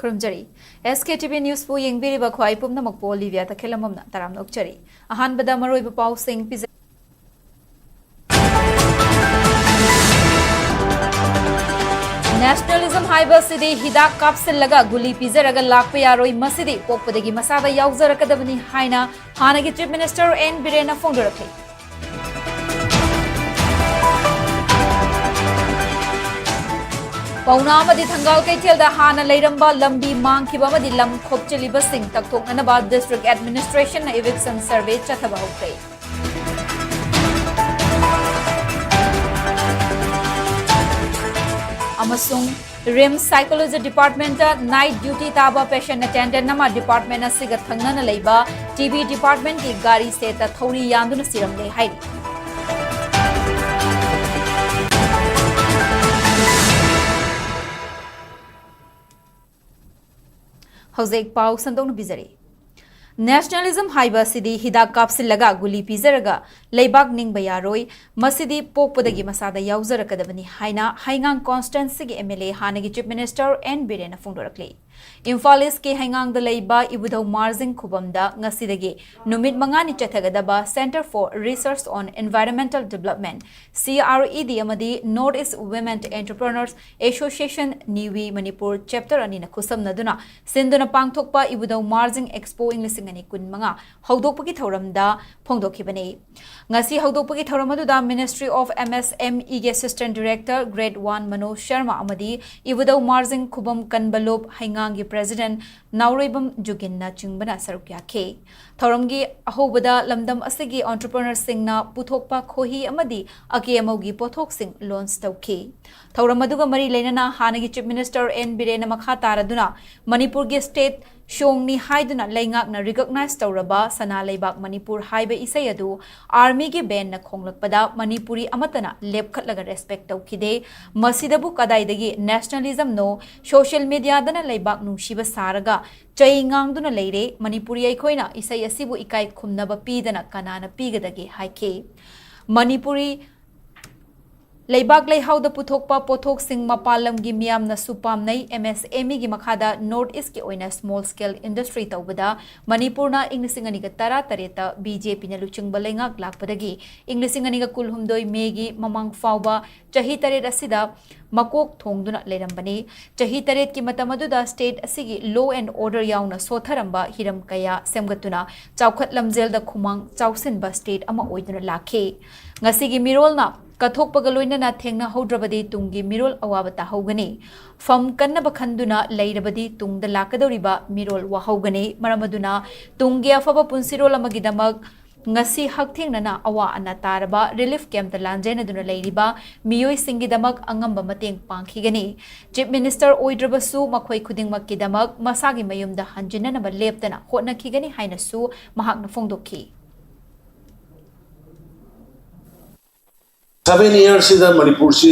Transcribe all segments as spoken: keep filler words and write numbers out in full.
ꯈꯨꯔꯨꯝꯖꯔꯤ꯫ ꯑꯦꯁ K T V ꯅ꯭ꯌꯨꯁꯄꯨ ꯌꯦꯡꯕꯤꯔꯤꯕ ꯈ꯭ꯋꯥꯏ ꯄꯨꯝꯅꯃꯛꯄꯨ ꯂꯤꯕꯤꯌꯥ ꯇꯈꯦꯜꯂꯝꯕꯝꯅ ꯇꯔꯥꯝꯅ ꯑꯣꯛꯆꯔꯤ꯫ ꯑꯍꯥꯟꯕꯗ ꯃꯔꯨꯑꯣꯏꯕ ꯄꯥꯎꯁꯤꯡ ꯄꯤꯖ- ꯅꯦꯁꯅꯦꯂꯤꯖꯝ ꯍꯥꯏꯕ ꯑꯁꯤꯗꯤ ꯍꯤꯗꯥꯛ ꯀꯥꯞꯁꯤꯜꯂꯒ ꯒꯨꯂꯤ ꯄꯤꯖꯔꯒ ꯂꯥꯛꯄ ꯌꯥꯔꯣꯏ, ꯃꯁꯤꯗꯤ ꯄꯣꯛꯄꯗꯒꯤ ꯃꯁꯥꯗ ꯌꯥꯎꯖꯔꯛꯀꯗꯕꯅꯤ ꯍꯥꯏꯅ ꯍꯥꯟꯅꯒꯤ ꯆꯤꯐ ꯃꯤꯅꯤꯁꯇꯔ ꯑꯦꯟ ꯕꯤꯔꯦꯟꯅ ꯐꯣꯡꯗꯣꯔꯛꯂꯤ꯫ ꯄꯥꯎꯅꯥ ꯑꯃꯗꯤ ꯊꯪꯒꯥꯜ ꯀꯩꯊꯦꯜꯗ ꯍꯥꯟꯅ ꯂꯩꯔꯝꯕ ꯂꯝꯕꯤ ꯃꯥꯡꯈꯤꯕ ꯑꯃꯗꯤ ꯂꯝ ꯈꯣꯞꯆꯤꯜꯂꯤꯕꯁꯤꯡ ꯇꯛꯊꯣꯛꯅꯅꯕ ꯗꯤꯁꯇ꯭ꯔꯤꯛ ꯑꯦꯗꯃꯤꯅꯤꯁꯇ꯭ꯔꯦꯁꯟꯅ ꯏꯚꯤꯛꯁꯟ ꯁꯔꯚꯦ ꯆꯠꯊꯕ ꯍꯧꯈ꯭ꯔꯦ꯫ ꯑꯃꯁꯨꯡ RIMS psychology department night duty ꯇꯥꯕ ꯄꯦꯁꯦꯟ ꯑꯦꯇꯦꯟꯗꯦꯟ ꯑꯃ ꯗꯤꯄꯥꯔꯠꯃꯦꯟ ꯑꯁꯤꯒ ꯊꯪꯅꯅ ꯂꯩꯕ ꯇꯤ ꯕꯤ ꯗꯤꯄꯥꯔꯠꯃꯦꯟꯒꯤ ꯒꯥꯔꯤ ꯁꯦꯠꯇ ꯊꯧꯔꯤ ꯌꯥꯟꯗꯨꯅ ꯁꯤꯔꯝꯂꯦ ꯍꯥꯏꯔꯤ꯫ ꯍꯧꯖꯤꯛ ꯄꯥꯎ ꯁꯟꯗꯣꯛꯅ ꯄꯤꯖꯔꯤ꯫ ꯅꯦꯁꯅꯦꯂꯤꯖꯝ ꯍꯥꯏꯕ ꯑꯁꯤꯗꯤ ꯍꯤꯗꯥꯛ ꯀꯥꯞꯁꯤꯜꯂꯒ ꯒꯨꯂꯤ ꯄꯤꯖꯔꯒ ꯂꯩꯕꯥꯛ ꯅꯤꯡꯕ ꯌꯥꯔꯣꯏ, ꯃꯁꯤꯗꯤ ꯄꯣꯛꯄꯗꯒꯤ ꯃꯁꯥꯗ ꯌꯥꯎꯖꯔꯛꯀꯗꯕꯅꯤ ꯍꯥꯏꯅ ꯍꯩꯉꯥꯡ ꯀꯣꯟꯁꯇꯤꯇ꯭ꯋꯦꯟꯁꯤꯒꯤ ꯑꯦꯝ ꯑꯦꯜ ꯑꯦ ꯍꯥꯟꯅꯒꯤ ꯆꯤꯐ ꯃꯤꯅꯤꯁꯇꯔ ꯑꯦꯟ ꯕꯤꯔꯦꯟꯅ ꯐꯣꯡꯗꯣꯔꯛꯂꯤ꯫ ꯏꯝꯐꯥꯜ ꯏꯁꯀꯤ ꯍꯩꯉꯥꯡꯗ ꯂꯩꯕ ꯏꯕꯨꯙꯧ ꯃꯥꯔꯖꯤꯡ ꯈꯨꯕꯝꯗ ꯉꯁꯤꯗꯒꯤ ꯅꯨꯃꯤꯠ ꯃꯉꯥꯅꯤ ꯆꯠꯊꯒꯗꯕ Centre for Research on Environmental Development, C R E D, ꯑꯃꯗꯤ North East Women Entrepreneurs Association, ꯅꯤꯋꯤ ꯃꯅꯤꯄꯨꯔ ꯆꯦꯞꯇꯔ ꯑꯅꯤꯅ ꯈꯨꯠꯁꯝꯅꯗꯨꯅ ꯁꯤꯟꯗꯨꯅ ꯄꯥꯡꯊꯣꯛꯄ ꯏꯕꯨꯙꯧ ꯃꯥꯔꯖꯤꯡ ꯑꯦꯛꯁꯄꯣ ꯏꯪ ꯂꯤꯁꯤꯡ ꯑꯅꯤ ꯀꯨꯟꯃꯉꯥ ꯍꯧꯗꯣꯛꯄꯒꯤ ꯊꯧꯔꯝꯗ ꯐꯣꯡꯗꯣꯛꯈꯤꯕꯅꯤ꯫ ꯉꯁꯤ ꯍꯧꯗꯣꯛꯄꯒꯤ ꯊꯧꯔꯝ ꯑꯗꯨꯗ Ministry of M S M Eꯒꯤ Assistant Director Grade One Manoj Sharma ꯑꯃꯗꯤ ꯏꯕꯨꯙꯧ ꯃꯥꯔꯖꯤꯡ ꯈꯨꯕꯝ ꯀꯟꯕꯂꯣꯞ ꯍꯩꯉꯥꯡꯒꯤ President ꯅꯥꯎꯔꯩꯕꯝ ꯖꯨꯒꯤꯟꯅ ꯆꯤꯡꯕꯅ ꯁꯔꯨꯛ ꯌꯥꯈꯤ꯫ ꯊꯧꯔꯝꯒꯤ ꯑꯍꯧꯕꯗ ꯂꯝꯗꯝ ꯑꯁꯤꯒꯤ entrepreneurꯁꯤꯡꯅ ꯄꯨꯊꯣꯛꯄ ꯈꯣꯍꯤ ꯑꯃꯗꯤ ꯑꯀꯦ ꯑꯃꯧꯒꯤ ꯄꯣꯠꯊꯣꯛꯁꯤꯡ launch ꯇꯧꯈꯤ꯫ ꯊꯧꯔꯝ ꯑꯗꯨꯒ ꯃꯔꯤ ꯂꯩꯅꯅ ꯍꯥꯟꯅꯒꯤ Chief Minister ꯑꯦꯟ ꯕꯤꯔꯦꯟꯅ ꯃꯈꯥ ꯇꯥꯔꯗꯨꯅ ꯃꯅꯤꯄꯨꯔꯒꯤ state songꯅꯤ ꯍꯥꯏꯗꯨꯅ ꯂꯩꯉꯥꯛꯅ recognize ꯇꯧꯔꯕ ꯁꯅꯥ ꯂꯩꯕꯥꯛ ꯃꯅꯤꯄꯨꯔ ꯍꯥꯏꯕ ꯏꯁꯩ ꯑꯗꯨ armyꯒꯤ bandꯅ ꯈꯣꯡꯂꯛꯄꯗ ꯃꯅꯤꯄꯨꯔꯤ ꯑꯃꯠꯇꯅ ꯂꯦꯞꯈꯠꯂꯒ respect ꯇꯧꯈꯤꯗꯦ꯫ ꯃꯁꯤꯗꯕꯨ ꯀꯗꯥꯏꯗꯒꯤ nationalismꯅꯣ? Social mediaꯗꯅ ꯂꯩꯕꯥꯛ ꯅꯨꯡꯁꯤꯕ ꯁꯥꯔꯒ ꯆꯩ ꯉꯥꯡꯗꯨꯅ ꯂꯩꯔꯦ꯫ ꯃꯅꯤꯄꯨꯔꯤ ꯑꯩꯈꯣꯏꯅ ꯏꯁꯩ ꯑꯁꯤꯕꯨ ꯏꯀꯥꯏ ꯈꯨꯝꯅꯕ ꯄꯤꯗꯅ ꯀꯅꯥꯅ ꯄꯤꯒꯗꯒꯦ ꯍꯥꯏꯈꯤ꯫ ꯃꯅꯤꯄꯨꯔꯤ ꯂꯩꯕꯥꯛ ꯂꯩꯍꯥꯎꯗ ꯄꯨꯊꯣꯛꯄ ꯄꯣꯠꯊꯣꯛꯁꯤꯡ ꯃꯄꯥꯟ ꯂꯝꯒꯤ ꯃꯤꯌꯥꯝꯅꯁꯨ ꯄꯥꯝꯅꯩ꯫ ꯑꯦꯝ ꯑꯦꯁ ꯑꯦꯝ ꯏꯒꯤ ꯃꯈꯥꯗ ꯅꯣꯔꯠ ꯏꯁꯀꯤ ꯑꯣꯏꯅ ꯁ꯭ꯃꯣꯜ ꯁ꯭ꯀꯦꯜ ꯏꯟꯗꯁꯇ꯭ꯔꯤ ꯇꯧꯕꯗ ꯃꯅꯤꯄꯨꯔꯅ ꯏꯪ ꯂꯤꯁꯤꯡ ꯑꯅꯤꯒ ꯇꯔꯥ ꯇꯔꯦꯠꯇ ꯕꯤ ꯖꯦ ꯄꯤꯅ ꯂꯨꯆꯤꯡꯕ ꯂꯩꯉꯥꯛ ꯂꯥꯛꯄꯗꯒꯤ ꯏꯪ ꯂꯤꯁꯤꯡ ꯑꯅꯤꯒ ꯀꯨꯟꯍꯨꯝꯗꯣꯏ ꯃꯦꯒꯤ ꯃꯃꯥꯡ ꯐꯥꯎꯕ ꯆꯍꯤ ꯇꯔꯦꯠ ꯑꯁꯤꯗ ꯃꯀꯣꯛ ꯊꯣꯡꯗꯨꯅ ꯂꯩꯔꯝꯕꯅꯤ꯫ ꯆꯍꯤ ꯇꯔꯦꯠꯀꯤ ꯃꯇꯝ ꯑꯗꯨꯗ ꯁ꯭ꯇꯦꯠ ꯑꯁꯤꯒꯤ ꯂꯣ ꯑꯦꯟ ꯑꯣꯔꯗꯔ ꯌꯥꯎꯅ ꯁꯣꯊꯔꯝꯕ ꯍꯤꯔꯝ ꯀꯌꯥ ꯁꯦꯝꯒꯠꯇꯨꯅ ꯆꯥꯎꯈꯠ ꯂꯝꯖꯦꯜꯗ ꯈꯨꯃꯥꯡ ꯆꯥꯎꯁꯤꯟꯕ ꯁ꯭ꯇꯦꯠ ꯑꯃ ꯑꯣꯏꯗꯨꯅ ꯂꯥꯛꯈꯤ꯫ ꯉꯁꯤꯒꯤ ꯃꯤꯔꯣꯜꯅ ꯀꯠꯊꯣꯛꯄꯒ ꯂꯣꯏꯅꯅ ꯊꯦꯡꯅꯍꯧꯗ꯭ꯔꯕꯗꯤ ꯇꯨꯡꯒꯤ ꯃꯤꯔꯣꯜ ꯑꯋꯥꯕ ꯇꯥꯍꯧꯒꯅꯤ꯫ ꯐꯝ ꯀꯟꯅꯕ ꯈꯟꯗꯨꯅ ꯂꯩꯔꯕꯗꯤ ꯇꯨꯡꯗ ꯂꯥꯛꯀꯗꯧꯔꯤꯕ ꯃꯤꯔꯣꯜ ꯋꯥꯍꯧꯒꯅꯤ꯫ ꯃꯔꯝ ꯑꯗꯨꯅ ꯇꯨꯡꯒꯤ ꯑꯐꯕ ꯄꯨꯟꯁꯤꯔꯣꯜ ꯑꯃꯒꯤꯗꯃꯛ ꯉꯁꯤ ꯍꯛꯊꯦꯡꯅꯅ ꯑꯋꯥ ꯑꯅꯥ ꯇꯥꯔꯕ ꯔꯤꯂꯤꯐ ꯀꯦꯝꯞꯇ ꯂꯥꯟꯖꯦꯟꯅꯗꯨꯅ ꯂꯩꯔꯤꯕ ꯃꯤꯑꯣꯏꯁꯤꯡꯒꯤꯗꯃꯛ ꯑꯉꯝꯕ ꯃꯇꯦꯡ ꯄꯥꯡꯈꯤꯒꯅꯤ꯫ ꯆꯤꯐ ꯃꯤꯅꯤꯁꯇꯔ ꯑꯣꯏꯗ꯭ꯔꯕꯁꯨ ꯃꯈꯣꯏ ꯈꯨꯗꯤꯡꯃꯛꯀꯤꯗꯃꯛ ꯃꯁꯥꯒꯤ ꯃꯌꯨꯝꯗ ꯍꯟꯖꯤꯟꯅꯅꯕ ꯂꯦꯞꯇꯅ ꯍꯣꯠꯅꯈꯤꯒꯅꯤ ꯍꯥꯏꯅꯁꯨ ꯃꯍꯥꯛꯅ ꯐꯣꯡꯗꯣꯛꯈꯤ꯫ Seven years ꯁꯤꯗ ꯃꯅꯤꯄꯨꯔꯁꯤ,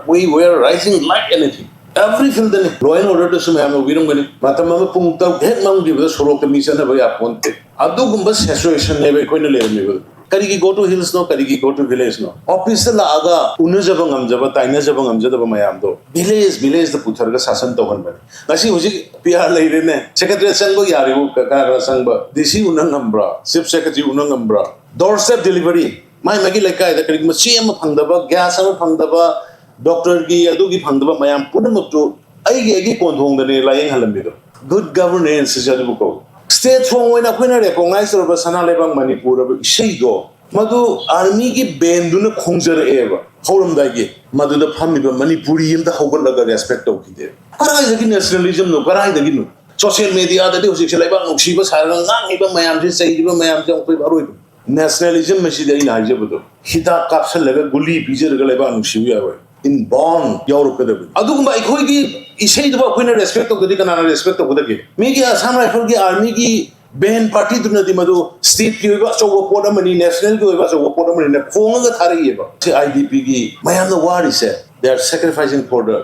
we were rising like anything. Every field ꯗꯅꯤ꯫ Law and order ꯗꯁꯨ ꯃꯌꯥꯝꯅ ꯎꯕꯤꯔꯝꯒꯅꯤ꯫ ꯃꯇꯝ ꯑꯃ ꯄꯨꯡ ꯇꯔꯨꯛ ꯍꯦꯛ ꯃꯝꯈꯤꯕꯗ ꯁꯣꯔꯣꯛꯇ ꯃꯤ ꯆꯠꯅꯕ ꯌꯥꯄꯣꯟꯇꯦ꯫ ꯑꯗꯨꯒꯨꯝꯕ situation ꯅꯦꯕ ꯑꯩꯈꯣꯏꯅ ꯂꯩꯔꯝꯃꯤꯕ꯫ ꯀꯔꯤꯒꯤ go to hills ꯅꯣ, ꯀꯔꯤꯒꯤ go to village no? Office ꯇ ꯂꯥꯛꯑꯒ ꯎꯅꯖꯕ ꯉꯝꯖꯕ, ꯇꯥꯏꯅꯖꯕ ꯉꯝꯖꯗꯕ ꯃꯌꯥꯝꯗꯣ village, village ꯇ ꯄꯨꯊꯔꯒ ꯁꯥꯁꯟ ꯇꯧꯍꯟꯕꯅꯤ꯫ ꯉꯁꯤ ꯍꯧꯖꯤꯛ P R ꯂꯩꯔꯦꯅꯦ꯫ Secretary ꯆꯪꯕ ꯌꯥꯔꯤꯕꯨ ꯀꯅꯥ ꯀꯅꯥ ꯆꯪꯕ? D C ꯎꯅ ꯉꯝꯕ꯭ꯔꯥ? Chief Secretary ꯎꯅ ꯉꯝꯕ꯭ꯔꯥ? Doorstep delivery꯫ ꯃꯥꯏ ꯃꯥꯒꯤ ꯂꯩꯀꯥꯏꯗ ꯀꯔꯤꯒꯨꯝꯕ ꯆꯦ ꯑꯃ ꯐꯪꯗꯕ, gas ꯑꯃ ꯐꯪꯗꯕ, doctor ꯒꯤ ꯑꯗꯨꯒꯤ ꯐꯪꯗꯕ ꯃꯌꯥꯝ ꯄꯨꯝꯅꯃꯛꯇꯨ ꯑꯩꯒꯤ, ꯑꯩꯒꯤ ꯀꯣꯟꯊꯣꯡꯗꯅꯦ ꯂꯥꯌꯦꯡꯍꯜꯂꯝꯃꯤꯗꯣ꯫ Good governance ꯁꯤꯁꯦ ꯑꯗꯨꯕꯨ ꯀꯧꯏ꯫ State form ꯑꯣꯏꯅ ꯑꯩꯈꯣꯏꯅ recognize ꯇꯧꯔꯕ ꯁꯅꯥ ꯂꯩꯕꯥꯛ ꯃꯅꯤꯄꯨꯔ ꯍꯥꯏꯕ ꯏꯁꯩꯗꯣ, ꯃꯗꯨ army ꯒꯤ band ꯗꯨꯅ ꯈꯣꯡꯖꯔꯛꯑꯦꯕ ꯍꯧꯔꯝꯗꯥꯏꯒꯤ꯫ ꯃꯗꯨꯗ ꯐꯝꯃꯤꯕ ꯃꯅꯤꯄꯨꯔꯤ ꯑꯝꯇ ꯍꯧꯒꯠꯂꯒ respect ꯇꯧꯈꯤꯗꯦ꯫ ꯀꯗꯥꯏꯗꯒꯤ nationalism ꯅꯣ? ꯀꯗꯥꯏꯗꯒꯤꯅꯣ? Social media ꯗꯗꯤ ꯍꯧꯖꯤꯛꯁꯦ ꯂꯩꯕꯥꯛ ꯅꯨꯡꯁꯤꯕ ꯁꯥꯔꯒ ꯉꯥꯡꯉꯤꯕ ꯃꯌꯥꯝꯁꯦ, ꯆꯩꯔꯤꯕ ꯃꯌꯥꯝꯁꯦ ꯑꯃꯨꯛꯇꯣꯏꯕ ꯑꯔꯣꯏꯕ꯫ Nationalism ꯑꯁꯤꯗꯤ ꯑꯩꯅ ꯍꯥꯏꯖꯕꯗꯣ, ꯍꯤꯗꯥꯛ ꯀꯥꯞꯁꯜꯂꯒ, ꯒꯨꯂꯤ ꯄꯤꯖꯔꯒ ꯂꯩꯕꯥꯛ ꯅꯨꯡꯁꯤꯕ ꯌꯥꯔꯣꯏ꯫ Inborn ꯌꯥꯎꯔꯛꯀꯗꯕꯅꯤ꯫ ꯑꯗꯨꯒꯨꯝꯕ ꯑꯩꯈꯣꯏꯒꯤ ꯏꯁꯩꯗꯨꯕꯨ ꯑꯩꯈꯣꯏꯅ respect ꯇꯧꯗ꯭ꯔꯗꯤ ꯀꯅꯥꯅ respect ꯇꯧꯒꯗꯒꯦ? ꯃꯤꯒꯤ Assam Rifle ꯒꯤ, army ꯒꯤ band party ꯗꯨꯅꯗꯤ ꯃꯗꯨ state ꯀꯤ ꯑꯣꯏꯕ ꯑꯆꯧꯕ ꯄꯣꯠ ꯑꯃꯅꯤ, national ꯒꯤ ꯑꯣꯏꯕ ꯑꯆꯧꯕ ꯄꯣꯠ ꯑꯃꯅꯤꯅ ꯈꯣꯡꯉꯒ ꯊꯥꯔꯛꯏꯑꯕ꯫ ꯁꯤ I D P ꯒꯤ ꯃꯌꯥꯝꯅ ꯋꯥꯔꯤꯁꯦ, they are sacrificing for the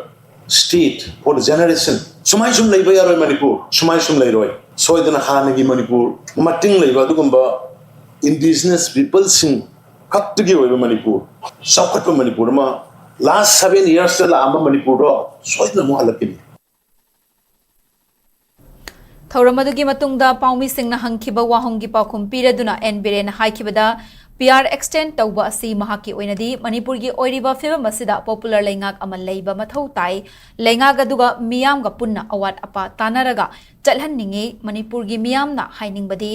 state, for the generation꯫ ꯁꯨꯃꯥꯏ ꯁꯨꯝ ꯂꯩꯕ ꯌꯥꯔꯣꯏ ꯃꯅꯤꯄꯨꯔ, ꯁꯨꯃꯥꯏ ꯁꯨꯝ ꯂꯩꯔꯣꯏ꯫ ꯁꯣꯏꯗꯅ ꯍꯥꯟꯅꯒꯤ ꯃꯅꯤꯄꯨꯔ, ꯃꯇꯤꯡ ꯂꯩꯕ ꯑꯗꯨꯒꯨꯝꯕ indigenous people ꯁꯤꯡ ꯈꯛꯇꯒꯤ ꯑꯣꯏꯕ ꯃꯅꯤꯄꯨꯔ, ꯆꯥꯎꯈꯠꯄ ꯃꯅꯤꯄꯨꯔ ꯑꯃ Last seven yearsꯇ ꯂꯥꯛꯑꯝꯕ ꯃꯅꯤꯄꯨꯔꯗꯣ ꯁꯣꯏꯗꯅ ꯑꯃꯨꯛ ꯍꯜꯂꯛꯈꯤꯅꯤ꯫ ꯊꯧꯔꯝ ꯑꯗꯨꯒꯤ ꯃꯇꯨꯡꯗ ꯄꯥꯎꯃꯤꯁꯤꯡꯅ ꯍꯪꯈꯤꯕ ꯋꯥꯍꯪꯒꯤ ꯄꯥꯎꯈꯨꯝ ꯄꯤꯔꯗꯨꯅ ꯑꯦꯟ ꯕꯤꯔꯦꯟꯅ ꯍꯥꯏꯈꯤꯕꯗ, ꯄꯤ ꯑꯥꯔ ꯑꯦꯛꯁꯇꯦꯟ ꯇꯧꯕ ꯑꯁꯤ ꯃꯍꯥꯛꯀꯤ ꯑꯣꯏꯅꯗꯤ ꯃꯅꯤꯄꯨꯔꯒꯤ ꯑꯣꯏꯔꯤꯕ ꯐꯤꯕꯝ ꯑꯁꯤꯗ ꯄꯣꯄꯨꯂꯔ ꯂꯩꯉꯥꯛ ꯑꯃ ꯂꯩꯕ ꯃꯊꯧ ꯇꯥꯏ꯫ ꯂꯩꯉꯥꯛ ꯑꯗꯨꯒ ꯃꯤꯌꯥꯝꯒ ꯄꯨꯟꯅ ꯑꯋꯥꯠ ꯑꯄꯥ ꯇꯥꯟꯅꯔꯒ ꯆꯠꯍꯟꯅꯤꯡꯏ꯫ ꯃꯅꯤꯄꯨꯔꯒꯤ ꯃꯤꯌꯥꯝꯅ ꯍꯥꯏꯅꯤꯡꯕꯗꯤ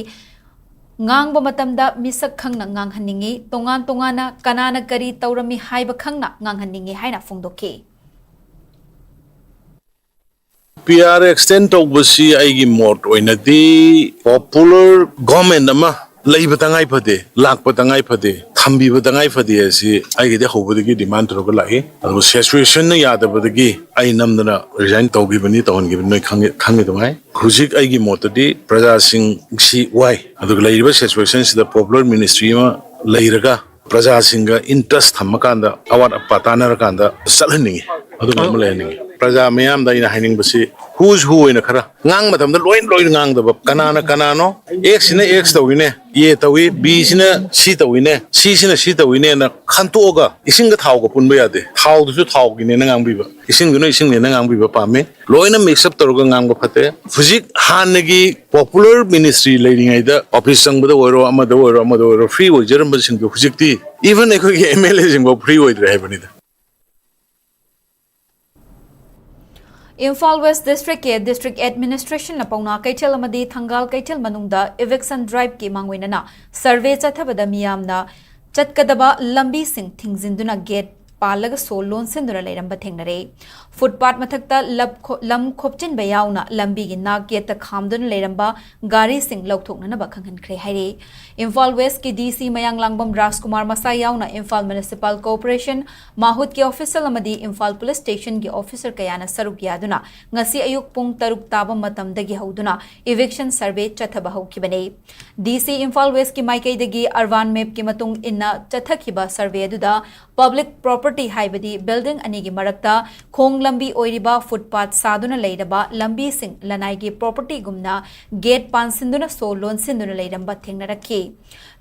ꯉꯥꯡꯕ ꯃꯇꯝꯗ ꯃꯤꯁꯛ ꯈꯪꯅ ꯉꯥꯡꯍꯟꯅꯤꯡꯏ꯫ ꯇꯣꯉꯥꯟ ꯇꯣꯉꯥꯟꯅ ꯀꯅꯥꯅ ꯀꯔꯤ ꯇꯧꯔꯝꯃꯤ ꯍꯥꯏꯕ ꯈꯪꯅ ꯉꯥꯡꯍꯟꯅꯤꯡꯏ ꯍꯥꯏꯅ ꯐꯣꯡꯗꯣꯛꯈꯤ꯫ ꯄꯤ ꯑꯥꯔ ꯑꯦꯛꯁꯇꯦꯟ ꯇꯧꯕꯁꯤ ꯑꯩꯒꯤ ꯃꯣꯠ ꯑꯣꯏꯅꯗꯤ ꯄꯣꯄꯨꯂꯔ ꯒꯣꯔꯃꯦꯟ ꯑꯃ ꯂꯩꯕ ꯇꯉꯥꯏ ꯐꯗꯦ, ꯂꯥꯛꯄ ꯇꯉꯥꯏ ꯐꯗꯦ, ꯊꯝꯕꯤꯕ ꯇꯉꯥꯏ ꯐꯗꯦ ꯑꯁꯤ ꯑꯩꯒꯤꯗꯤ ꯍꯧꯕꯗꯒꯤ ꯗꯤꯃꯥꯟ ꯇꯧꯔꯒ ꯂꯥꯛꯏ꯫ ꯑꯗꯨꯒ ꯁꯤꯆꯨꯋꯦꯁꯟꯅ ꯌꯥꯗꯕꯗꯒꯤ ꯑꯩ ꯅꯝꯗꯅ ꯔꯤꯖꯥꯏꯟ ꯇꯧꯈꯤꯕꯅꯤ, ꯇꯧꯍꯟꯈꯤꯕꯅꯤ, ꯅꯣꯏ ꯈꯪꯉꯤ, ꯈꯪꯉꯤ ꯑꯗꯨꯃꯥꯏ꯫ ꯍꯧꯖꯤꯛ ꯑꯩꯒꯤ ꯃꯣꯠꯇꯗꯤ ꯄ꯭ꯔꯖꯥꯁꯤꯡꯁꯤ ꯋꯥꯏ, ꯑꯗꯨꯒ ꯂꯩꯔꯤꯕ ꯁꯤꯆꯨꯋꯦꯁꯟꯁꯤꯗ ꯄꯣꯄꯨꯂꯔ ꯃꯤꯅꯤꯁꯇ꯭ꯔꯤ ꯑꯃ ꯂꯩꯔꯒ ꯄ꯭ꯔꯖꯥꯁꯤꯡꯒ ꯏꯟꯇꯔꯦꯁ ꯊꯝꯃꯀꯥꯟꯗ, ꯑꯋꯥꯠ ꯑꯄꯥ ꯇꯥꯟꯅꯔꯀꯥꯟꯗ ꯆꯠꯍꯟꯅꯤꯡꯉꯤ꯫ ꯑꯗꯨꯒꯨꯝꯕ ꯑꯃ ꯂꯩꯍꯟꯅꯤꯡꯉꯤ꯫ ꯄ꯭ꯔꯖꯥ ꯃꯤꯌꯥꯝꯗ ꯑꯩꯅ ꯍꯥꯏꯅꯤꯡꯕꯁꯤ, who's who ꯑꯣꯏꯅ ꯈꯔ ꯉꯥꯡꯕ ꯃꯇꯝꯗ ꯂꯣꯏ ꯂꯣꯏꯅ ꯉꯥꯡꯗꯕ, ꯀꯅꯥꯅ ꯀꯅꯥꯅꯣ, ꯑꯦꯛꯁꯁꯤꯅ ꯑꯦꯛꯁ ꯇꯧꯏꯅꯦ, ꯑꯦ ꯇꯧꯏ, ꯕꯤꯁꯤꯅ ꯁꯤ ꯇꯧꯏꯅꯦ, ꯁꯤꯁꯤꯅ ꯁꯤ ꯇꯧꯏꯅꯦꯅ ꯈꯟꯇꯣꯛꯑꯒ ꯏꯁꯤꯡꯒ ꯊꯥꯎꯒ ꯄꯨꯟꯕ ꯌꯥꯗꯦ꯫ ꯊꯥꯎꯗꯨꯁꯨ ꯊꯥꯎꯒꯤꯅꯦꯅ ꯉꯥꯡꯕꯤꯕ, ꯏꯁꯤꯡꯗꯨꯅ ꯏꯁꯤꯡꯅꯦꯅ ꯉꯥꯡꯕꯤꯕ ꯄꯥꯝꯃꯤ꯫ ꯂꯣꯏꯅ ꯃꯤꯛꯁ ꯑꯞ ꯇꯧꯔꯒ ꯉꯥꯡꯕ ꯐꯠꯇꯦ꯫ ꯍꯧꯖꯤꯛ ꯍꯥꯟꯅꯒꯤ ꯄꯣꯄꯨꯂꯔ ꯃꯤꯅꯤꯁꯇ꯭ꯔꯤ ꯂꯩꯔꯤꯉꯩꯗ ꯑꯣꯐꯤꯁ ꯆꯪꯕꯗ ꯑꯣꯏꯔꯣ, ꯑꯃꯗ ꯑꯣꯏꯔꯣ, ꯑꯃꯗ ꯑꯣꯏꯔꯣ, ꯐ꯭ꯔꯤ ꯑꯣꯏꯖꯔꯝꯕꯁꯤꯡꯗꯣ ꯍꯧꯖꯤꯛꯇꯤ ꯏꯚꯟ ꯑꯩꯈꯣꯏꯒꯤ ꯑꯦꯝ ꯑꯦꯜ ꯑꯦꯁꯤꯡꯐꯥꯎ ꯐ꯭ꯔꯤ ꯑꯣꯏꯗ꯭ꯔꯦ ꯍꯥꯏꯕꯅꯤꯗ꯫ ꯏꯝꯐꯥꯜ ꯋꯦꯁ ꯗꯤꯁꯇ꯭ꯔꯤꯛꯀꯤ ꯗꯤꯁꯇ꯭ꯔꯤꯛ ꯑꯦꯗꯃꯤꯅꯤꯁꯇ꯭ꯔꯦꯁꯟꯅ ꯄꯥꯎꯅꯥ ꯀꯩꯊꯦꯜ ꯑꯃꯗꯤ ꯊꯪꯒꯥꯜ ꯀꯩꯊꯦꯜ ꯃꯅꯨꯡꯗ ꯏꯚꯤꯛꯁꯟ ꯗ꯭ꯔꯥꯏꯚꯀꯤ ꯃꯥꯡꯑꯣꯏꯅꯅ ꯁꯔꯚꯦ ꯆꯠꯊꯕꯗ ꯃꯤꯌꯥꯝꯅ ꯆꯠꯀꯗꯕ ꯂꯝꯕꯤꯁꯤꯡ ꯊꯤꯡꯖꯤꯟꯗꯨꯅ ꯒꯦꯠ ꯄꯥꯜꯂꯒ ꯁꯣ ꯂꯣꯟꯁꯤꯟꯗꯨꯅ ꯂꯩꯔꯝꯕ ꯊꯦꯡꯅꯔꯦ꯫ ꯐꯨꯠꯄꯥꯠ ꯃꯊꯛꯇ ꯂꯞ-, ꯈꯣ-, ꯂꯝ ꯈꯣꯞꯆꯤꯟꯕ ꯌꯥꯎꯅ ꯂꯝꯕꯤꯒꯤ ꯅꯥꯛ ꯌꯦꯠꯇ ꯈꯥꯝꯗꯨꯅ ꯂꯩꯔꯝꯕ ꯒꯥꯔꯤꯁꯤꯡ ꯂꯧꯊꯣꯛꯅꯅꯕ ꯈꯪꯍꯟꯈ꯭ꯔꯦ ꯍꯥꯏꯔꯦ꯫ ꯏꯝꯐꯥꯜ ꯋꯦꯁꯀꯤ ꯗꯤ ꯁꯤ ꯃꯌꯥꯡꯂꯥꯡꯕꯝ ꯔꯥꯖꯀꯨꯃꯥꯔ ꯃꯁꯥ ꯌꯥꯎꯅ ꯏꯝꯐꯥꯜ ꯃ꯭ꯌꯨꯅꯤꯁꯤꯄꯥꯜ ꯀꯣꯔꯄꯣꯔꯦꯁꯟ ꯃꯥꯍꯨꯠꯀꯤ ꯑꯣꯐꯤꯁꯤꯌꯦꯜ ꯑꯃꯗꯤ ꯏꯝꯐꯥꯜ ꯄꯨꯂꯤꯁ ꯁ꯭ꯇꯦꯁꯟꯒꯤ ꯑꯣꯐꯤꯁꯔ ꯀꯌꯥꯅ ꯁꯔꯨꯛ ꯌꯥꯗꯨꯅ ꯉꯁꯤ ꯑꯌꯨꯛ ꯄꯨꯡ ꯇꯔꯨꯛ ꯇꯥꯕ ꯃꯇꯝꯗꯒꯤ ꯍꯧꯗꯨꯅ ꯏꯚꯤꯛꯁꯟ ꯁꯔꯚꯦ ꯆꯠꯊꯕ ꯍꯧꯈꯤꯕꯅꯤ꯫ ꯗꯤ ꯁꯤ ꯏꯝꯐꯥꯜ ꯋꯦꯁꯀꯤ ꯃꯥꯏꯀꯩꯗꯒꯤ ꯑꯔꯕꯥꯟ ꯃꯦꯞꯀꯤ ꯃꯇꯨꯡ ꯏꯟꯅ ꯆꯠꯊꯈꯤꯕ ꯁꯔꯚꯦ ꯑꯗꯨꯗ Public property ꯍꯥꯏꯕꯗꯤ building ꯑꯅꯤꯒꯤ ꯃꯔꯛꯇ ꯈꯣꯡ ꯂꯝꯕꯤ ꯑꯣꯏꯔꯤꯕ footpath ꯁꯥꯗꯨꯅ ꯂꯩꯔꯕ ꯂꯝꯕꯤꯁꯤꯡ, ꯂꯅꯥꯏꯒꯤ propertyꯒꯨꯝꯅ gate ꯄꯥꯟꯁꯤꯟꯗꯨꯅ ꯁꯣ ꯂꯣꯟꯁꯤꯟꯗꯨꯅ ꯂꯩꯔꯝꯕ ꯊꯦꯡꯅꯔꯛꯈꯤ꯫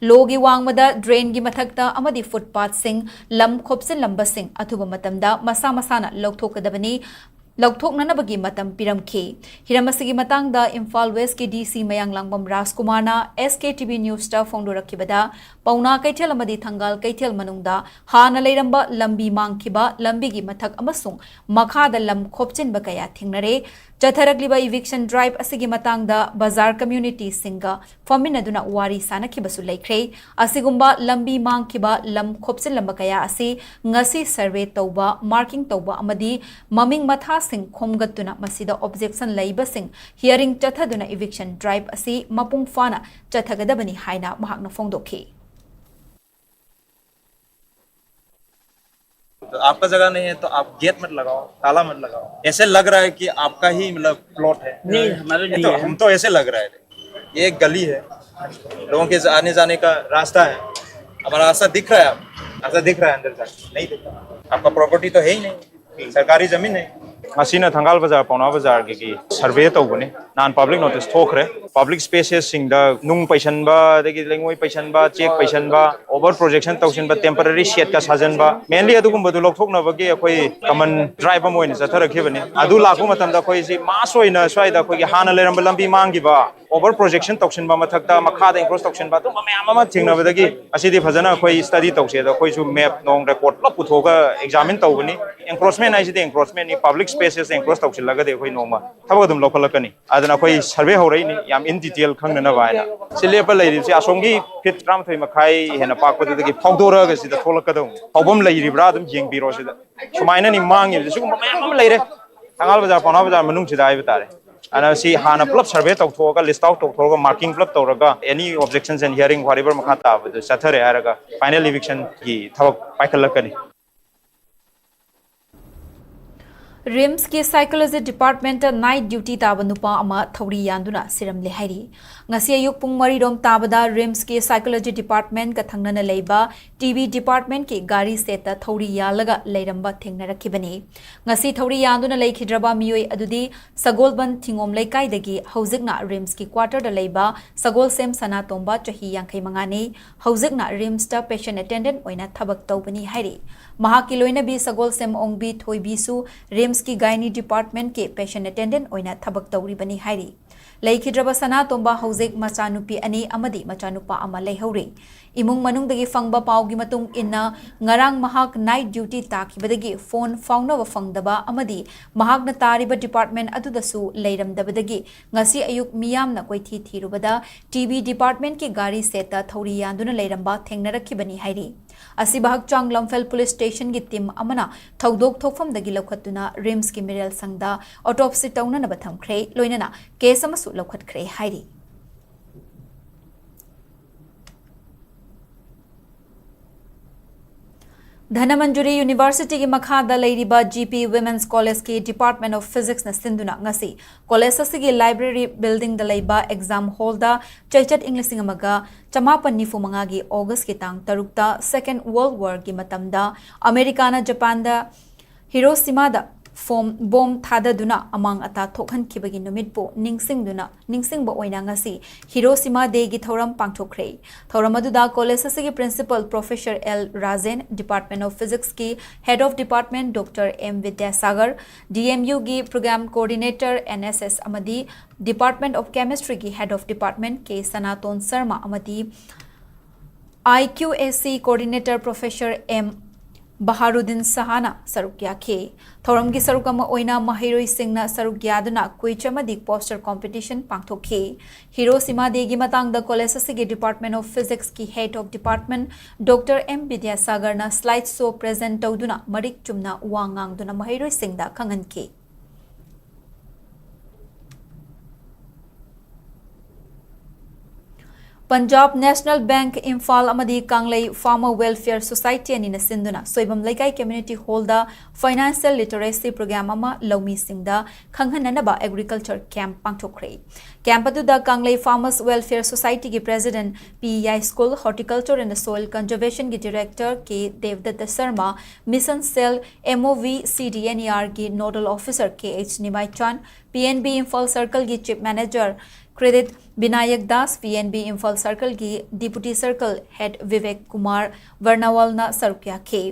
ꯂꯣꯒꯤ ꯋꯥꯡꯃꯗ drainꯒꯤ ꯃꯊꯛꯇ ꯑꯃꯗꯤ footpathꯁꯤꯡ, ꯂꯝ ꯈꯣꯞꯆꯤꯜꯂꯝꯕꯁꯤꯡ ꯑꯊꯨꯕ ꯃꯇꯝꯗ ꯃꯁꯥ ꯃꯁꯥꯅ ꯂꯧꯊꯣꯛꯀꯗꯕꯅꯤ꯫ ꯂꯧꯊꯣꯛꯅꯅꯕꯒꯤ ꯃꯇꯝ ꯄꯤꯔꯝꯈꯤ꯫ ꯍꯤꯔꯝ ꯑꯁꯤꯒꯤ ꯃꯇꯥꯡꯗ ꯏꯝꯐꯥꯜ ꯋꯦꯁꯀꯤ D C ꯃꯌꯥꯡꯂꯥꯡꯕꯝ ꯔꯥꯖꯀꯨꯃꯥꯔꯅ S K T V Newsꯇ ꯐꯣꯡꯗꯣꯔꯛꯈꯤꯕꯗ, ꯄꯥꯎꯅꯥ ꯀꯩꯊꯦꯜ ꯑꯃꯗꯤ ꯊꯪꯒꯥꯜ ꯀꯩꯊꯦꯜ ꯃꯅꯨꯡꯗ ꯍꯥꯟꯅ ꯂꯩꯔꯝꯕ ꯂꯝꯕꯤ ꯃꯥꯡꯈꯤꯕ, ꯂꯝꯕꯤꯒꯤ ꯃꯊꯛ ꯑꯃꯁꯨꯡ ꯃꯈꯥꯗ ꯂꯝ ꯈꯣꯞꯆꯤꯟꯕ ꯀꯌꯥ ꯊꯦꯡꯅꯔꯦ꯫ ꯆꯠꯊꯔꯛꯂꯤꯕ eviction drive ꯑꯁꯤꯒꯤ ꯃꯇꯥꯡꯗ ꯕꯖꯥꯔ communityꯁꯤꯡꯒ ꯐꯝꯃꯤꯟꯅꯗꯨꯅ ꯋꯥꯔꯤ ꯁꯥꯅꯈꯤꯕꯁꯨ ꯂꯩꯈ꯭ꯔꯦ꯫ ꯑꯁꯤꯒꯨꯝꯕ ꯂꯝꯕꯤ ꯃꯥꯡꯈꯤꯕ, ꯂꯝ ꯈꯣꯞꯆꯤꯜꯂꯝꯕ ꯀꯌꯥ ꯑꯁꯤ ꯉꯁꯤ survey ꯇꯧꯕ, marking ꯇꯧꯕ ꯑꯃꯗꯤ ꯃꯃꯤꯡ ꯃꯊꯥꯁꯤꯡ ꯈꯣꯝꯒꯠꯇꯨꯅ ꯃꯁꯤꯗ objection ꯂꯩꯕꯁꯤꯡ hearing ꯆꯠꯊꯗꯨꯅ eviction drive ꯑꯁꯤ ꯃꯄꯨꯡ ꯐꯥꯅ ꯆꯠꯊꯒꯗꯕꯅꯤ ꯍꯥꯏꯅ ꯃꯍꯥꯛꯅ ꯐꯣꯡꯗꯣꯛꯈꯤ꯫ तो आपका जगह नहीं है तो आप गेट मत लगाओ, ताला मत लगाओ। ऐसे लग रहा है कि आपका ही मतलब प्लॉट है। नहीं, हमारे ये नहीं तो है। हम तो ऐसे लग रहा है, ये एक गली है, लोगों के आने जाने का रास्ता है। हमारा रास्ता दिख रहा है आपको? रास्ता दिख रहा है अंदर जाके? नहीं दिख रहा। आपका प्रॉपर्टी तो है ही नहीं, सरकारी जमीन है। ꯉꯁꯤꯅ ꯊꯪꯒꯥꯜ ꯕꯖꯥꯔ, ꯄꯥꯎꯅꯥ ꯕꯖꯥꯔꯒꯤ ꯁꯔꯚꯦ ꯇꯧꯕꯅꯤ꯫ ꯅꯍꯥꯟ ꯄꯕ꯭ꯂꯤꯛ ꯅꯣꯇꯤꯁ ꯊꯣꯛꯈ꯭ꯔꯦ꯫ ꯄꯕ꯭ꯂꯤꯛ ꯁ꯭ꯄꯦꯁꯦꯁꯁꯤꯡꯗ ꯅꯨꯡ ꯄꯩꯁꯟꯕ, ꯑꯗꯒꯤ ꯂꯩꯉꯣꯏ ꯄꯩꯁꯟꯕ, check ꯄꯩꯁꯟꯕ, over projection ꯇꯧꯁꯤꯟꯕ, temporary ꯁꯦꯠꯀ ꯁꯥꯖꯟꯕ, mainly ꯑꯗꯨꯒꯨꯝꯕꯗꯨ ꯂꯧꯊꯣꯛꯅꯕꯒꯤ ꯑꯩꯈꯣꯏ ꯀꯃꯟ ꯗ꯭ꯔꯥꯏꯚ ꯑꯃ ꯑꯣꯏꯅ ꯆꯠꯊꯔꯛꯈꯤꯕꯅꯤ꯫ ꯑꯗꯨ ꯂꯥꯛꯄ ꯃꯇꯝꯗ ꯑꯩꯈꯣꯏꯁꯤ ꯃꯥꯁ ꯑꯣꯏꯅ ꯁ꯭ꯋꯥꯏꯗ ꯑꯩꯈꯣꯏꯒꯤ ꯍꯥꯟꯅ ꯂꯩꯔꯝꯕ ꯂꯝꯕꯤ ꯃꯥꯡꯈꯤꯕ, ꯑꯣꯚꯔ ꯄ꯭ꯔꯣꯖꯦꯛꯁꯟ ꯇꯧꯁꯤꯟꯕ ꯃꯊꯛꯇ ꯃꯈꯥꯗ ꯑꯦꯟꯀ꯭ꯔꯣꯁ ꯇꯧꯁꯤꯟꯕ, ꯑꯗꯨꯝꯕ ꯃꯌꯥꯝ ꯑꯃ ꯊꯦꯡꯅꯕꯗꯒꯤ ꯑꯁꯤꯗꯤ ꯐꯖꯅ ꯑꯩꯈꯣꯏ ꯁ꯭ꯇꯗꯤ ꯇꯧꯁꯦ꯫ ꯑꯗꯣ ꯑꯩꯈꯣꯏꯁꯨ ꯃꯦꯞ ꯅꯣꯡ ꯔꯦꯀꯣꯔꯗ ꯄꯨꯂꯞ ꯄꯨꯊꯣꯛꯑꯒ ꯑꯦꯛꯖꯥꯃꯤꯟ ꯇꯧꯕꯅꯤ꯫ ꯑꯦꯟꯀ꯭ꯔꯣꯁꯃꯦꯟ ꯍꯥꯏꯁꯤꯗꯤ ꯑꯦꯟꯀ꯭ꯔꯣꯁꯃꯦꯟꯅꯤ, ꯄꯕ꯭ꯂꯤꯛ ꯁ꯭ꯄꯦꯁꯦꯁ ꯑꯦꯟꯀ꯭ꯔꯣꯁ ꯇꯧꯁꯤꯜꯂꯒꯗꯤ ꯑꯩꯈꯣꯏ ꯅꯣꯡꯃ ꯊꯕꯛ ꯑꯗꯨꯝ ꯂꯧꯈꯠꯂꯛꯀꯅꯤ꯫ ꯑꯗꯨꯅ ꯑꯩꯈꯣꯏ ꯁꯔꯚꯦ ꯍꯧꯔꯛꯏꯅꯤ, ꯌꯥꯝ ꯏꯟ ꯗꯤꯇꯦꯜ ꯈꯪꯅꯅꯕ ꯍꯥꯏꯅ꯫ ꯁꯤ ꯂꯦꯞꯄ ꯂꯩꯔꯤꯕꯁꯤ ꯑꯁꯣꯝꯒꯤ ꯐꯤꯠ ꯇꯔꯥꯃꯥꯊꯣꯏ ꯃꯈꯥꯏ ꯍꯦꯟꯅ ꯄꯥꯛꯄꯗꯨꯗꯒꯤ ꯐꯥꯎꯗꯣꯔꯛꯑꯒ ꯁꯤꯗ ꯊꯣꯛꯂꯛꯀꯗꯧꯅꯤ꯫ ꯐꯥꯎꯐꯝ ꯂꯩꯔꯤꯕ꯭ꯔꯥ ꯑꯗꯨꯝ ꯌꯦꯡꯕꯤꯔꯣ꯫ ꯁꯤꯗ ꯁꯨꯃꯥꯏꯅꯅꯤ ꯃꯥꯡꯉꯤꯕꯁꯦ, ꯁꯤꯒꯨꯝꯕ ꯃꯌꯥꯝ ꯑꯃ ꯂꯩꯔꯦ ꯊꯪꯒꯥꯜ ꯕꯖꯥꯔ, ꯄꯥꯎꯅꯥ ꯕꯖꯥꯔ ꯃꯅꯨꯡꯁꯤꯗ ꯍꯥꯏꯕ ꯇꯥꯔꯦ꯫ ꯑꯗꯨꯅ ꯁꯤ ꯍꯥꯟꯅ ꯄꯨꯂꯞ ꯁꯔꯚꯦ ꯇꯧꯊꯣꯛꯑꯒ, ꯂꯤꯁ ꯑꯥꯎꯠ ꯇꯧꯊꯣꯛꯑꯒ, ꯃꯥꯔꯀꯤꯡ ꯄꯨꯂꯞ ꯇꯧꯔꯒ, any objections and hearing whatever ꯃꯈꯥ ꯇꯥꯕꯗꯨ ꯆꯠꯊꯔꯦ ꯍꯥꯏꯔꯒ ꯐꯥꯏꯅꯦꯜ ꯏꯚꯤꯛꯁꯟꯒꯤ ꯊꯕꯛ ꯄꯥꯏꯈꯠꯂꯛꯀꯅꯤ꯫ ꯔꯤꯝꯁꯀꯤ psychology departmentꯇ night duty ꯇꯥꯕ ꯅꯨꯄꯥ ꯑꯃ ꯊꯧꯔꯤ ꯌꯥꯟꯗꯨꯅ ꯁꯤꯔꯝꯂꯦ ꯍꯥꯏꯔꯤ꯫ ꯉꯁꯤ ꯑꯌꯨꯛ ꯄꯨꯡ ꯃꯔꯤꯔꯣꯝ ꯇꯥꯕꯗ ꯔꯤꯝꯁꯀꯤ psychology departmentꯀ ꯊꯪꯅꯅ ꯂꯩꯕ TB departmentꯀꯤ ꯒꯥꯔꯤ ꯁꯦꯠꯇ ꯊꯧꯔꯤ ꯌꯥꯜꯂꯒ ꯂꯩꯔꯝꯕ ꯊꯦꯡꯅꯔꯛꯈꯤꯕꯅꯤ꯫ ꯉꯁꯤ ꯊꯧꯔꯤ ꯌꯥꯟꯗꯨꯅ ꯂꯩꯈꯤꯗ꯭ꯔꯕ ꯃꯤꯑꯣꯏ ꯑꯗꯨꯗꯤ ꯁꯒꯣꯜꯕꯟ ꯊꯤꯉꯣꯝ ꯂꯩꯀꯥꯏꯗꯒꯤ, ꯍꯧꯖꯤꯛꯅ ꯔꯤꯝꯁꯀꯤ quarterꯗ ꯂꯩꯕ ꯁꯒꯣꯜꯁꯦꯝ ꯁꯅꯥꯇꯣꯝꯕ, ꯆꯍꯤ ꯌꯥꯡꯈꯩ ꯃꯉꯥꯅꯤ꯫ ꯍꯧꯖꯤꯛꯅ ꯔꯤꯝꯁꯇ patient attendant ꯑꯣꯏꯅ ꯊꯕꯛ ꯇꯧꯕꯅꯤ ꯍꯥꯏꯔꯤ꯫ ꯃꯍꯥꯛꯀꯤ ꯂꯣꯏꯅꯕꯤ ꯁꯒꯣꯜꯁꯦꯝ ꯑꯣꯡꯕꯤ ꯊꯣꯏꯕꯤꯁꯨ ꯔꯤꯝꯁꯀꯤ gynae departmentꯀꯤ patient attendant ꯑꯣꯏꯅ ꯊꯕꯛ ꯇꯧꯔꯤꯕꯅꯤ ꯍꯥꯏꯔꯤ꯫ ꯂꯩꯈꯤꯗ꯭ꯔꯕ ꯁꯅꯥꯇꯣꯝꯕ ꯍꯧꯖꯤꯛ ꯃꯆꯥꯅꯨꯄꯤ ꯑꯅꯤ ꯑꯃꯗꯤ ꯃꯆꯥꯅꯨꯄꯥ ꯑꯃ ꯂꯩꯍꯧꯔꯤ꯫ ꯏꯃꯨꯡ ꯃꯅꯨꯡꯗꯒꯤ ꯐꯪꯕ ꯄꯥꯎꯒꯤ ꯃꯇꯨꯡ ꯏꯟꯅ, ꯉꯔꯥꯡ ꯃꯍꯥꯛ night duty ꯇꯥꯈꯤꯕꯗꯒꯤ phone ꯐꯥꯎꯅꯕ ꯐꯪꯗꯕ ꯑꯃꯗꯤ ꯃꯍꯥꯛꯅ ꯇꯥꯔꯤꯕ department ꯑꯗꯨꯗꯁꯨ ꯂꯩꯔꯝꯗꯕꯗꯒꯤ ꯉꯁꯤ ꯑꯌꯨꯛ ꯃꯤꯌꯥꯝꯅ ꯀꯣꯏꯊꯤ ꯊꯤꯔꯨꯕꯗ TB departmentꯀꯤ ꯒꯥꯔꯤ ꯁꯦꯠꯇ ꯊꯧꯔꯤ ꯌꯥꯟꯗꯨꯅ ꯂꯩꯔꯝꯕ ꯊꯦꯡꯅꯔꯛꯈꯤꯕꯅꯤ ꯍꯥꯏꯔꯤ꯫ ꯑꯁꯤꯕ ꯍꯛꯆꯥꯡ ꯂꯝꯐꯦꯜ police stationꯒꯤ team ꯑꯃꯅ ꯊꯧꯗꯣꯛ ꯊꯣꯛꯐꯝꯗꯒꯤ ꯂꯧꯈꯠꯇꯨꯅ ꯔꯤꯝꯁꯀꯤ ꯃꯤꯔꯦꯜ ꯁꯪꯗ autopsy ꯇꯧꯅꯅꯕ ꯊꯝꯈ꯭ꯔꯦ, ꯂꯣꯏꯅꯅ case ꯑꯃꯁꯨ ꯂꯧꯈꯠꯈ꯭ꯔꯦ ꯍꯥꯏꯔꯤ꯫ ꯙꯅꯃꯟꯖꯨꯔꯤ Universityꯒꯤ ꯃꯈꯥꯗ ꯂꯩꯔꯤꯕ GP Women's Collegeꯀꯤ Department of Physicsꯅ ꯁꯤꯟꯗꯨꯅ ꯉꯁꯤ college ꯑꯁꯤꯒꯤ library buildingꯗ ꯂꯩꯕ exam hallꯗ ꯆꯩꯆꯠ ꯏꯪ ꯂꯤꯁꯤꯡ ꯑꯃꯒ ꯆꯃꯥꯄꯟ ꯅꯤꯐꯨ ꯃꯉꯥꯒꯤ Augustꯀꯤ ꯇꯥꯡ ꯇꯔꯨꯛꯇ Second World Warꯒꯤ ꯃꯇꯝꯗ ꯑꯃꯦꯔꯤꯀꯥꯅ ꯖꯄꯥꯟꯗ Hiroshimaꯗ ꯐꯣꯝ, bomb ꯊꯥꯗꯗꯨꯅ ꯑꯃꯥꯡ ꯑꯇꯥ ꯊꯣꯛꯍꯟꯈꯤꯕꯒꯤ ꯅꯨꯃꯤꯠꯄꯨ ꯅꯤꯡꯁꯤꯡꯗꯨꯅ, ꯅꯤꯡꯁꯤꯡꯕ ꯑꯣꯏꯅ ꯉꯁꯤ Hiroshima Dayꯒꯤ ꯊꯧꯔꯝ ꯄꯥꯡꯊꯣꯛꯈ꯭ꯔꯦ꯫ ꯊꯧꯔꯝ ꯑꯗꯨꯗ college ꯑꯁꯤꯒꯤ principal Professor L Rajen, Department of Physicsꯀꯤ Head of Department Doctor M Vidyasagar, DMUꯒꯤ Program Coordinator NSS ꯑꯃꯗꯤ Department of Chemistryꯒꯤ Head of Department K ꯁꯅꯥꯇꯣꯟ ꯁꯔꯃ ꯑꯃꯗꯤ IQAC Coordinator Professor M ꯕꯍꯥꯔꯨꯗꯤꯟ ꯁꯍꯥꯅ ꯁꯔꯨꯛ ꯌꯥꯈꯤ꯫ ꯊꯧꯔꯝꯒꯤ ꯁꯔꯨꯛ ꯑꯃ ꯑꯣꯏꯅ ꯃꯍꯩꯔꯣꯏꯁꯤꯡꯅ ꯁꯔꯨꯛ ꯌꯥꯗꯨꯅ quiz ꯑꯃꯗꯤ poster competition ꯄꯥꯡꯊꯣꯛꯈꯤ꯫ Hiroshima Dayꯒꯤ ꯃꯇꯥꯡꯗ college ꯑꯁꯤꯒꯤ Department of Physicsꯀꯤ Head of Department Doctor M ꯕꯤꯗ꯭ꯌꯥꯁꯥꯒꯔꯅ slide show present ꯇꯧꯗꯨꯅ ꯃꯔꯤꯛ ꯆꯨꯝꯅ ꯋꯥ ꯉꯥꯡꯗꯨꯅ ꯃꯍꯩꯔꯣꯏꯁꯤꯡꯗ ꯈꯪꯍꯟꯈꯤ꯫ ꯄꯟꯖꯥꯕ ꯅꯦꯁꯅꯦꯜ ꯕꯦꯡꯛ ꯏꯝꯐꯥꯜ ꯑꯃꯗꯤ ꯀꯪꯂꯩ ꯐꯥꯔꯃꯔ ꯋꯦꯜꯐꯤꯌꯔ ꯁꯣꯁꯥꯏꯇꯤ ꯑꯅꯤꯅ ꯁꯤꯟꯗꯨꯅ ꯁꯣꯏꯕꯝ ꯂꯩꯀꯥꯏ ꯀꯝꯃ꯭ꯌꯨꯅꯤꯇꯤ ꯍꯣꯜꯗ ꯐꯥꯏꯅꯥꯟꯁꯤꯌꯦꯜ ꯂꯤꯇꯔꯦꯁꯤ ꯄ꯭ꯔꯣꯒ꯭ꯔꯥꯝ ꯑꯃ ꯂꯧꯃꯤꯁꯤꯡꯗ ꯈꯪꯍꯟꯅꯅꯕ ꯑꯦꯒ꯭ꯔꯤꯀꯜꯆꯔ ꯀꯦꯝꯞ ꯄꯥꯡꯊꯣꯛꯈ꯭ꯔꯦ꯫ ꯀꯦꯝꯞ ꯑꯗꯨꯗ ꯀꯪꯂꯩ ꯐꯥꯔꯃꯔꯁ ꯋꯦꯜꯐꯤꯌꯔ ꯁꯣꯁꯥꯏꯇꯤꯒꯤ president P Yaiskul, horticulture and soil ꯀꯟꯖꯔꯕꯦꯁꯟꯒꯤ director K Debadutta Sharma, mission cell M O V C D N E ꯑꯥꯔꯒꯤ nodal officer K H Nimaichand, P N B Imphal ꯁꯔꯀꯜꯒꯤ chief manager credit Binayak Das, P N B Imphal ꯁꯔꯀꯜꯒꯤ deputy circle head Bibek Kumar ꯕꯔꯅꯋꯥꯜꯅ ꯁꯔꯨꯛ ꯌꯥꯈꯤ꯫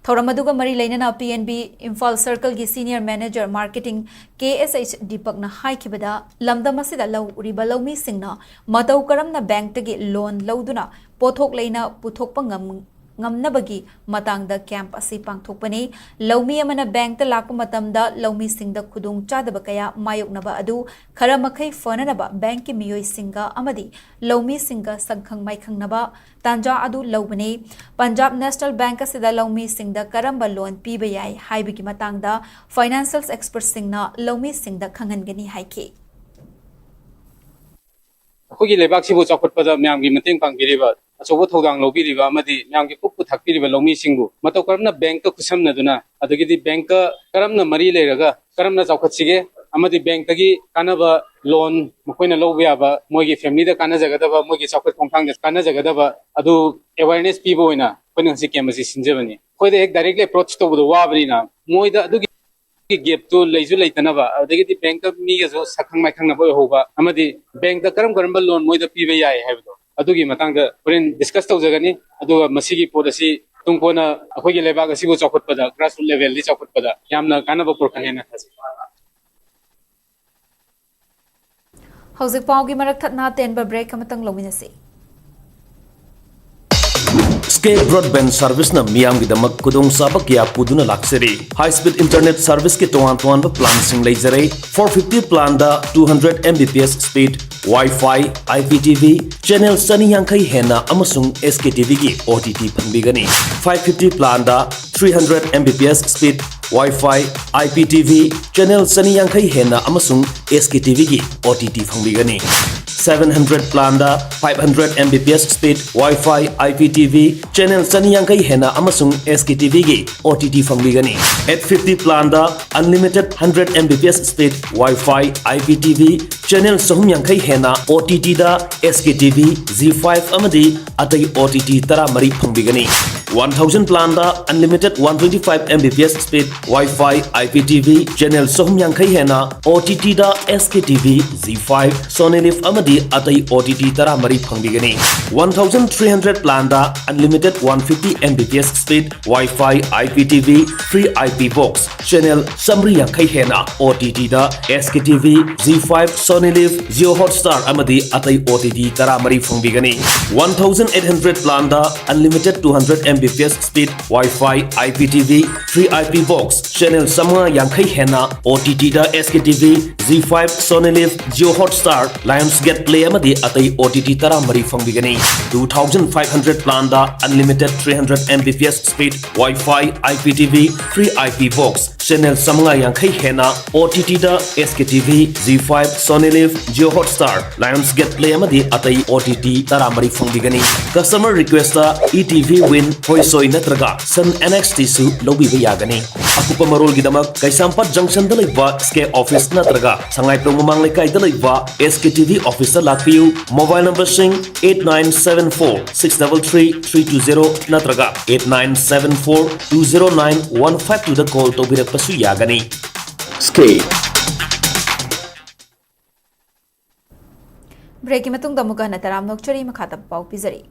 ꯊꯧꯔꯝ ꯑꯗꯨꯒ ꯃꯔꯤ ꯂꯩꯅꯅ P N B Imphal ꯁꯔꯀꯜꯒꯤ senior manager marketing ꯀꯦ ꯑꯦꯁ ꯑꯩꯆ ꯗꯤꯄꯛꯅ ꯍꯥꯏꯈꯤꯕꯗ, ꯂꯝꯗꯝ ꯑꯁꯤꯗ ꯂꯧ ꯎꯔꯤꯕ ꯂꯧꯃꯤꯁꯤꯡꯅ ꯃꯇꯧ ꯀꯔꯝꯅ ꯕꯦꯡꯛꯇꯒꯤ ꯂꯣꯟ ꯂꯧꯗꯨꯅ ꯄꯣꯠꯊꯣꯛ ꯂꯩꯅ ꯄꯨꯊꯣꯛꯄ ꯉꯝ-, ꯉꯝꯅꯕꯒꯤ ꯃꯇꯥꯡꯗ ꯀꯦꯝꯞ ꯑꯁꯤ ꯄꯥꯡꯊꯣꯛꯄꯅꯤ꯫ ꯂꯧꯃꯤ ꯑꯃꯅ ꯕꯦꯡꯛꯇ ꯂꯥꯛꯄ ꯃꯇꯝꯗ ꯂꯧꯃꯤꯁꯤꯡꯗ ꯈꯨꯗꯣꯡꯆꯥꯗꯕ ꯀꯌꯥ ꯃꯥꯌꯣꯛꯅꯕ ꯑꯗꯨ ꯈꯔ ꯃꯈꯩ ꯐꯅꯅꯕ ꯕꯦꯡꯛꯀꯤ ꯃꯤꯑꯣꯏꯁꯤꯡꯒ ꯑꯃꯗꯤ ꯂꯧꯃꯤꯁꯤꯡꯒ ꯁꯛꯈꯪ ꯃꯥꯏꯈꯪꯅꯕ ꯇꯥꯟꯖꯥ ꯑꯗꯨ ꯂꯧꯕꯅꯤ꯫ ꯄꯟꯖꯥꯕ ꯅꯦꯁꯅꯦꯜ ꯕꯦꯡꯛ ꯑꯁꯤꯗ ꯂꯧꯃꯤꯁꯤꯡꯗ ꯀꯔꯝꯕ ꯂꯣꯟ ꯄꯤꯕ ꯌꯥꯏ ꯍꯥꯏꯕꯒꯤ ꯃꯇꯥꯡꯗ ꯐꯥꯏꯅꯥꯟꯁꯤꯌꯦꯜ ꯑꯦꯛꯁꯄꯔꯠꯁꯤꯡꯅ ꯂꯧꯃꯤꯁꯤꯡꯗ ꯈꯪꯍꯟꯒꯅꯤ ꯍꯥꯏꯈꯤ꯫ ꯑꯩꯈꯣꯏꯒꯤ ꯂꯩꯕꯥꯛꯁꯤꯕꯨ ꯆꯥꯎꯈꯠꯄꯗ ꯃꯌꯥꯝꯒꯤ ꯃꯇꯦꯡ ꯄꯥꯡꯕꯤꯔꯤꯕ, ꯑꯆꯧꯕ ꯊꯧꯗꯥꯡ ꯂꯧꯕꯤꯔꯤꯕ ꯑꯃꯗꯤ ꯃꯌꯥꯝꯒꯤ ꯄꯨꯛꯄꯨ ꯊꯥꯛꯄꯤꯔꯤꯕ ꯂꯧꯃꯤꯁꯤꯡꯕꯨ ꯃꯇꯧ ꯀꯔꯝꯅ ꯕꯦꯡꯛꯀ ꯈꯨꯠꯁꯝꯅꯗꯨꯅ, ꯑꯗꯒꯤꯗꯤ ꯕꯦꯡꯛꯀ ꯀꯔꯝꯅ ꯃꯔꯤ ꯂꯩꯔꯒ ꯀꯔꯝꯅ ꯆꯥꯎꯈꯠꯁꯤꯒꯦ ꯑꯃꯗꯤ ꯕꯦꯡꯛꯇꯒꯤ ꯀꯥꯟꯅꯕ ꯂꯣꯟ ꯃꯈꯣꯏꯅ ꯂꯧꯕ ꯌꯥꯕ, ꯃꯣꯏꯒꯤ ꯐꯦꯃꯤꯂꯤꯗ ꯀꯥꯟꯅꯖꯒꯗꯕ, ꯃꯣꯏꯒꯤ ꯆꯥꯎꯈꯠ ꯈꯣꯡꯊꯥꯡꯗ ꯀꯥꯟꯅꯖꯒꯗꯕ ꯑꯗꯨ ꯑꯦꯋꯦꯔꯅꯦꯁ ꯄꯤꯕ ꯑꯣꯏꯅ ꯑꯩꯈꯣꯏꯅ ꯉꯁꯤ ꯀꯦꯝꯞ ꯑꯁꯤ ꯁꯤꯟꯖꯕꯅꯤ꯫ ꯑꯩꯈꯣꯏꯗ ꯍꯦꯛ ꯗꯥꯏꯔꯦꯛꯂꯤ ꯑꯦꯄ꯭ꯔꯣꯆ ꯇꯧꯕꯗꯣ ꯋꯥꯕꯅꯤꯅ ꯃꯣꯏꯗ ꯑꯗꯨꯒꯤ ꯒꯦꯞꯇꯨ ꯂꯩꯁꯨ ꯂꯩꯇꯅꯕ, ꯑꯗꯒꯤꯗꯤ ꯕꯦꯡꯛꯀ ꯃꯤꯒꯁꯨ ꯁꯛꯈꯪ ꯃꯥꯏꯈꯪꯅꯕ ꯑꯣꯏꯍꯧꯕ ꯑꯃꯗꯤ ꯕꯦꯡꯛꯇ ꯀꯔꯝ ꯀꯔꯝꯕ ꯂꯣꯟ ꯃꯣꯏꯗ ꯄꯤꯕ ꯌꯥꯏ ꯍꯥꯏꯕꯗꯣ ꯑꯗꯨꯒꯤ ꯃꯇꯥꯡꯗ ꯍꯣꯔꯦꯟ ꯗꯤꯁꯀꯁ ꯇꯧꯖꯒꯅꯤ꯫ ꯑꯗꯨꯒ ꯃꯁꯤꯒꯤ ꯄꯣꯠ ꯑꯁꯤ ꯇꯨꯡ ꯀꯣꯏꯅ ꯑꯩꯈꯣꯏꯒꯤ ꯂꯩꯕꯥꯛ ꯑꯁꯤꯕꯨ ꯆꯥꯎꯈꯠꯄꯗ, ꯒ꯭ꯔꯥꯁꯔꯨꯠ ꯂꯦꯚꯦꯜꯗꯒꯤ ꯆꯥꯎꯈꯠꯄꯗ ꯌꯥꯝꯅ ꯀꯥꯟꯅꯕ ꯄꯨꯔꯛꯀꯅꯤ ꯍꯥꯏꯅ ꯊꯥꯖꯩ꯫ ꯍꯧꯖꯤꯛ ꯄꯥꯎꯒꯤ ꯃꯔꯛ ꯊꯠꯅ ꯑꯇꯦꯟꯕ ꯕ꯭ꯔꯦꯛ ꯑꯃꯇꯪ ꯂꯧꯃꯤꯟꯅꯁꯤ꯫ ꯁ꯭ꯀꯦꯞ ꯕ꯭ꯔꯣꯗꯕꯦꯟ ꯁꯔꯚꯤꯁꯅ ꯃꯤꯌꯥꯝꯒꯤꯗꯃꯛ ꯈꯨꯗꯣꯡꯆꯥꯕ ꯀꯌꯥ ꯄꯨꯗꯨꯅ ꯂꯥꯛꯆꯔꯤ꯫ ꯍꯥꯏ ꯁ꯭ꯄꯤꯗ ꯏꯟꯇꯔꯅꯦꯠ ꯁꯔꯚꯤꯁꯀꯤ ꯇꯣꯉꯥꯟ ꯇꯣꯉꯥꯟꯕ ꯄ꯭ꯂꯥꯟꯁꯤꯡ ꯂꯩꯖꯔꯦ꯫ ꯐꯣꯔ ꯐꯤꯐꯇꯤ ꯄ꯭ꯂꯥꯟꯗ two hundred M B P S speed, wifi, I P T V, channel ꯆꯅꯤ ꯌꯥꯡꯈꯩ ꯍꯦꯟꯅ ꯑꯃꯁꯨꯡ ꯑꯦꯁ ꯀꯦ ꯇꯤ ꯚꯤꯒꯤ ꯑꯣ ꯇꯤ ꯇꯤ ꯐꯪꯕꯤꯒꯅꯤ꯫ ꯐꯥꯏꯚ ꯐꯤꯐꯇꯤ ꯄ꯭ꯂꯥꯟꯗ three hundred M B P S speed, wifi, I P T V, channel ꯆꯅꯤ ꯌꯥꯡꯈꯩ ꯍꯦꯟꯅ ꯑꯃꯁꯨꯡ ꯑꯦꯁ ꯀꯦ ꯇꯤ ꯚꯤꯒꯤ ꯑꯣ ꯇꯤ ꯇꯤ ꯐꯪꯕꯤꯒꯅꯤ꯫ Seven hundred plan ꯗ five hundred Mbps speed Wi-Fi, I P T V, channel ꯆꯅꯤ ꯌꯥꯡꯈꯩ ꯍꯦꯟꯅ ꯑꯃꯁꯨꯡ S K T V ꯒꯤ O T T ꯐꯪꯕꯤꯒꯅꯤ꯫ Eight fifty plan the unlimited hundred Mbps speed Wi-Fi, I P T V, channel ꯆꯍꯨꯝ ꯌꯥꯡꯈꯩ ꯍꯦꯟꯅ O T T ꯗ S K T V, Zee five ꯑꯃꯗꯤ ꯑꯇꯩ O T T ꯇꯔꯥꯃꯔꯤ ꯐꯪꯕꯤꯒꯅꯤ꯫ One thousand plan the unlimited one twenty five Mbps speed Wi-Fi, I P T V, channel ꯆꯍꯨꯝ ꯌꯥꯡꯈꯩ ꯍꯦꯟꯅ O T T ꯗ S K T V, Zee five, Sony Liv ꯑꯃꯗꯤ ꯑꯇꯩ O T T ꯇꯔꯥꯃꯔꯤ ꯐꯪꯕꯤꯒꯅꯤ꯫ One thousand three hundred plan the unlimited one fifty Mbps speed Wi-Fi, I P T V, free I P box, channel ꯆꯥꯃꯔꯤ ꯌꯥꯡꯈꯩ ꯍꯦꯟꯅ O T T ꯗ S K T V, Zee five, Sony Liv, Jio Hotstar ꯑꯃꯗꯤ ꯑꯇꯩ O T T ꯇꯔꯥꯃꯔꯤ ꯐꯪꯕꯤꯒꯅꯤ꯫ One thousand eight hundred plan the unlimited two hundred Mbps speed Wi-Fi, I P T V, free I P box, channel ꯆꯥꯃꯉꯥ ꯌꯥꯡꯈꯩ ꯍꯦꯟꯅ O T T ꯗ S K T V, Zee five, Sony Liv, Jio Hotstar, Lionsgate Play ꯑꯃꯗꯤ ꯑꯇꯩ O T T ꯇꯔꯥꯃꯔꯤ ꯐꯪꯕꯤꯒꯅꯤ꯫ Two thousand five hundred plan the unlimited three hundred Mbps speed Wi-Fi, I P T V, free I P box, channel ꯆꯥꯃꯉꯥ ꯌꯥꯡꯈꯩ ꯍꯦꯟꯅ O T T ꯗ S K T V, Zee five, Sony Liv, Jio Hotstar, Lionsgate Play ꯑꯃꯗꯤ ꯑꯇꯩ O T T ꯇꯔꯥꯃꯔꯤ ꯐꯪꯕꯤꯒꯅꯤ꯫ Customer request ꯇ E T V Win, Hoysoi ꯅꯠꯇ꯭ꯔꯒ Sun N X T ꯁꯨ ꯂꯧꯕꯤꯕ ꯌꯥꯒꯅꯤ꯫ ꯑꯀꯨꯞꯄ ꯃꯔꯣꯜꯒꯤꯗꯃꯛ ꯀꯩꯁꯥꯝꯄꯥꯠ junction ꯗ ꯂꯩꯕ S K office ꯅꯠꯇ꯭ꯔꯒ ꯁꯉꯥꯏꯄ꯭ꯔꯧ ꯃꯃꯥꯡ ꯂꯩꯀꯥꯏꯗ ꯂꯩꯕ S K T V office ꯇ ꯂꯥꯛꯄꯤꯌꯨ꯫ Mobile number ꯁꯤꯡ eight nine seven four six double three three two zero ꯅꯠꯇ꯭ꯔꯒ eight nine seven four two zero nine one five two ꯗ call ꯇꯧꯕꯤꯔꯛꯄꯁꯨ ꯌꯥꯒꯅꯤ꯫ S K꯫ Break ꯀꯤ ꯃꯇꯨꯡꯗ ꯑꯃꯨꯛꯀ ꯍꯟꯅ ꯇꯔꯥꯝꯅ ꯑꯣꯛꯆꯔꯤ, ꯃꯈꯥ ꯇꯥꯕ ꯄꯥꯎ ꯄꯤꯖꯔꯤ꯫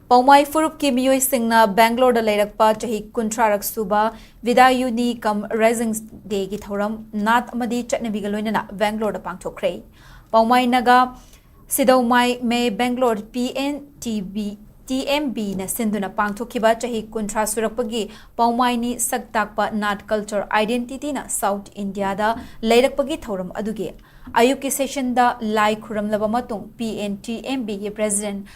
ꯄꯥꯎꯃꯥꯏ ꯐꯨꯔꯨꯞꯀꯤ ꯃꯤꯑꯣꯏꯁꯤꯡꯅ ꯕꯦꯡꯒ꯭ꯂꯣꯔꯗ ꯂꯩꯔꯛꯄ ꯆꯍꯤ ꯀꯨꯟꯊ꯭ꯔꯥꯔꯛ ꯁꯨꯕ ꯕꯤꯗꯥꯌꯨꯅꯤ ꯀꯝ ꯔꯥꯏꯖꯤꯡ ꯗꯦꯒꯤ ꯊꯧꯔꯝ ꯅꯥꯠ ꯑꯃꯗꯤ ꯆꯠꯅꯕꯤꯒ ꯂꯣꯏꯅꯅ ꯕꯦꯡꯒ꯭ꯂꯣꯔꯗ ꯄꯥꯡꯊꯣꯛꯈ꯭ꯔꯦ꯫ ꯄꯥꯎꯃꯥꯏ ꯅꯥꯒꯥ ꯁꯤꯗꯧꯃꯥꯏ ꯃꯦ Bangalore P N T B, T M B ꯅ ꯁꯤꯟꯗꯨꯅ ꯄꯥꯡꯊꯣꯛꯈꯤꯕ ꯆꯍꯤ ꯀꯨꯟꯊ꯭ꯔꯥ ꯁꯨꯔꯛꯄꯒꯤ ꯄꯥꯎꯃꯥꯏꯅꯤ ꯁꯛ ꯇꯥꯛꯄ ꯅꯥꯠ culture identity ꯅ South India ꯗ ꯂꯩꯔꯛꯄꯒꯤ ꯊꯧꯔꯝ ꯑꯗꯨꯒꯤ ꯑꯌꯨꯛꯀꯤ session ꯗ ꯂꯥꯏ ꯈꯨꯔꯝꯂꯕ ꯃꯇꯨꯡ P N T M B ꯒꯤ president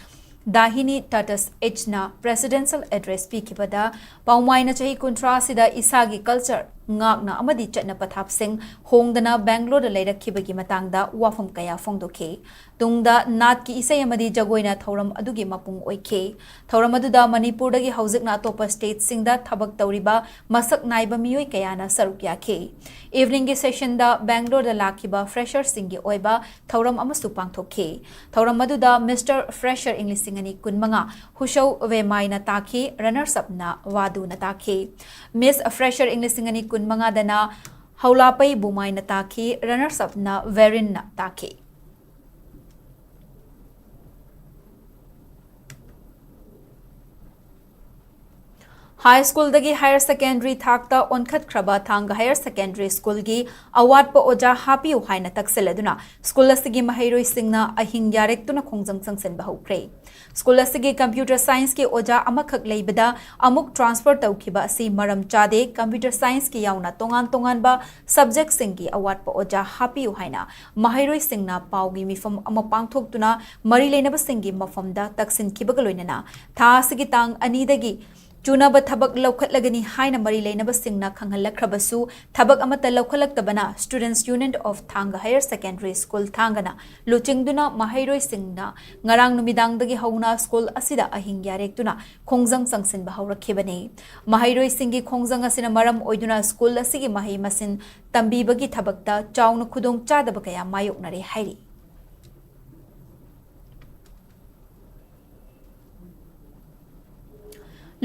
ꯗꯥꯍꯤꯅꯤ ꯇꯥꯇꯁ ꯑꯩꯆꯅ presidential address ꯄꯤꯈꯤꯕꯗ, ꯄꯥꯎꯃꯥꯏꯅ ꯆꯍꯤ ꯀꯨꯟꯊ꯭ꯔꯥ ꯑꯁꯤꯗ ꯏꯁꯥꯒꯤ culture, ꯉꯥꯛꯅ ꯑꯃꯗꯤ ꯆꯠꯅ ꯄꯊꯥꯞꯁꯤꯡ ꯍꯣꯡꯗꯅ ꯕꯦꯡꯒ꯭ꯂꯣꯔꯗ ꯂꯩꯔꯛꯈꯤꯕꯒꯤ ꯃꯇꯥꯡꯗ ꯋꯥꯐꯝ ꯀꯌꯥ ꯐꯣꯡꯗꯣꯛꯈꯤ꯫ ꯇꯨꯡꯗ ꯅꯥꯠꯀꯤ ꯏꯁꯩ ꯑꯃꯗꯤ ꯖꯒꯣꯏꯅ ꯊꯧꯔꯝ ꯑꯗꯨꯒꯤ ꯃꯄꯨꯡ ꯑꯣꯏꯈꯤ꯫ ꯊꯧꯔꯝ ꯑꯗꯨꯗ ꯃꯅꯤꯄꯨꯔꯗꯒꯤ ꯍꯧꯖꯤꯛꯅ ꯑꯇꯣꯞꯄ ꯁ꯭ꯇꯦꯠꯁꯤꯡꯗ ꯊꯕꯛ ꯇꯧꯔꯤꯕ ꯃꯁꯛ ꯅꯥꯏꯕ ꯃꯤꯑꯣꯏ ꯀꯌꯥꯅ ꯁꯔꯨꯛ ꯌꯥꯈꯤ꯫ ꯏꯚꯅꯤꯡꯒꯤ ꯁꯦꯁꯟꯗ ꯕꯦꯡꯒ꯭ꯂꯣꯔꯗ ꯂꯥꯛꯈꯤꯕ ꯐ꯭ꯔꯦꯁꯔꯁꯤꯡꯒꯤ ꯑꯣꯏꯕ ꯊꯧꯔꯝ ꯑꯃꯁꯨ ꯄꯥꯡꯊꯣꯛꯈꯤ꯫ ꯊꯧꯔꯝ ꯑꯗꯨꯗ ꯃꯤꯁꯇꯔ ꯐ꯭ꯔꯦꯁꯔ ꯏꯪ ꯂꯤꯁꯤꯡ ꯑꯅꯤ ꯀꯨꯟꯃꯉꯥ ꯍꯨꯁꯧ ꯋꯦꯃꯥꯏꯅ ꯇꯥꯈꯤ, ꯔꯅꯔꯁ ꯑꯞꯅ ꯋꯥꯗꯨꯅ ꯇꯥꯈꯤ꯫ ꯃꯤꯁ ꯐ꯭ꯔꯦꯁꯔ ꯏꯪ ꯂꯤꯁꯤꯡ ꯑꯅꯤ ꯀꯨꯟꯃꯉꯥꯗꯅ ꯍꯧꯂꯥꯄꯩ ꯕꯨꯃꯥꯏꯅ ꯇꯥꯈꯤ, ꯔꯅꯔꯁ ꯑꯞꯅ ꯚꯦꯔꯤꯟꯅ ꯇꯥꯈꯤ꯫ ꯍꯥꯏ ꯁ꯭ꯀꯨꯜꯗꯒꯤ ꯍꯥꯌꯔ ꯁꯦꯀꯦꯟꯗꯔꯤ ꯊꯥꯛꯇ ꯑꯣꯟꯈꯠꯈ꯭ꯔꯕ ꯊꯥꯡꯒ ꯍꯥꯌꯔ ꯁꯦꯀꯦꯟꯗꯔꯤ ꯁ꯭ꯀꯨꯜꯒꯤ ꯑꯋꯥꯠꯄ ꯑꯣꯖꯥ ꯍꯥꯞꯄꯤꯌꯨ ꯍꯥꯏꯅ ꯇꯛꯁꯤꯜꯂꯗꯨꯅ ꯁ꯭ꯀꯨꯜ ꯑꯁꯤꯒꯤ ꯃꯍꯩꯔꯣꯏꯁꯤꯡꯅ ꯑꯍꯤꯡ ꯌꯥꯔꯦꯛꯇꯨꯅ ꯈꯣꯡꯖꯪ ꯆꯪꯁꯤꯟꯕ ꯍꯧꯈ꯭ꯔꯦ꯫ ꯁ꯭ꯀꯨꯜ ꯑꯁꯤꯒꯤ ꯀꯝꯄ꯭ꯌꯨꯇꯔ ꯁꯥꯏꯟꯁꯀꯤ ꯑꯣꯖꯥ ꯑꯃꯈꯛ ꯂꯩꯕꯗ ꯑꯃꯨꯛ ꯇ꯭ꯔꯥꯟꯁꯐꯔ ꯇꯧꯈꯤꯕ ꯑꯁꯤ ꯃꯔꯝ ꯆꯥꯗꯦ, ꯀꯝꯄ꯭ꯌꯨꯇꯔ ꯁꯥꯏꯟꯁꯀꯤ ꯌꯥꯎꯅ ꯇꯣꯉꯥꯟ ꯇꯣꯉꯥꯟꯕ ꯁꯕꯖꯦꯛꯁꯤꯡꯒꯤ ꯑꯋꯥꯠꯄ ꯑꯣꯖꯥ ꯍꯥꯞꯄꯤꯌꯨ ꯍꯥꯏꯅ ꯃꯍꯩꯔꯣꯏꯁꯤꯡꯅ ꯄꯥꯎꯒꯤ ꯃꯤꯐꯝ ꯑꯃ ꯄꯥꯡꯊꯣꯛꯇꯨꯅ ꯃꯔꯤ ꯂꯩꯅꯕꯁꯤꯡꯒꯤ ꯃꯐꯝꯗ ꯇꯛꯁꯤꯟꯈꯤꯕꯒ ꯂꯣꯏꯅꯅ ꯊꯥ ꯑꯁꯤꯒꯤ ꯇꯥꯡ ꯑꯅꯤꯗꯒꯤ ꯆꯨꯅꯕ ꯊꯕꯛ ꯂꯧꯈꯠꯂꯒꯅꯤ ꯍꯥꯏꯅ ꯃꯔꯤ ꯂꯩꯅꯕꯁꯤꯡꯅ ꯈꯪꯍꯜꯂꯛꯈ꯭ꯔꯕꯁꯨ, ꯊꯕꯛ ꯑꯃꯠꯇ ꯂꯧꯈꯠꯂꯛꯇꯕꯅ Students Union of Thanga Higher Secondary School ꯊꯥꯡꯒꯅ ꯂꯨꯆꯤꯡꯗꯨꯅ ꯃꯍꯩꯔꯣꯏꯁꯤꯡꯅ ꯉꯔꯥꯡ ꯅꯨꯃꯤꯗꯥꯡꯗꯒꯤ ꯍꯧꯅ ꯁ꯭ꯀꯨꯜ ꯑꯁꯤꯗ ꯑꯍꯤꯡ ꯌꯥꯔꯦꯛꯇꯨꯅ ꯈꯣꯡꯖꯪ ꯆꯪꯁꯤꯟꯕ ꯍꯧꯔꯛꯈꯤꯕꯅꯤ꯫ ꯃꯍꯩꯔꯣꯏꯁꯤꯡꯒꯤ ꯈꯣꯡꯖꯪ ꯑꯁꯤꯅ ꯃꯔꯝ ꯑꯣꯏꯗꯨꯅ ꯁ꯭ꯀꯨꯜ ꯑꯁꯤꯒꯤ ꯃꯍꯩ ꯃꯁꯤꯡ ꯇꯝꯕꯤꯕꯒꯤ ꯊꯕꯛꯇ ꯆꯥꯎꯅ ꯈꯨꯗꯣꯡ ꯆꯥꯗꯕ ꯀꯌꯥ ꯃꯥꯌꯣꯛꯅꯔꯦ ꯍꯥꯏꯔꯤ꯫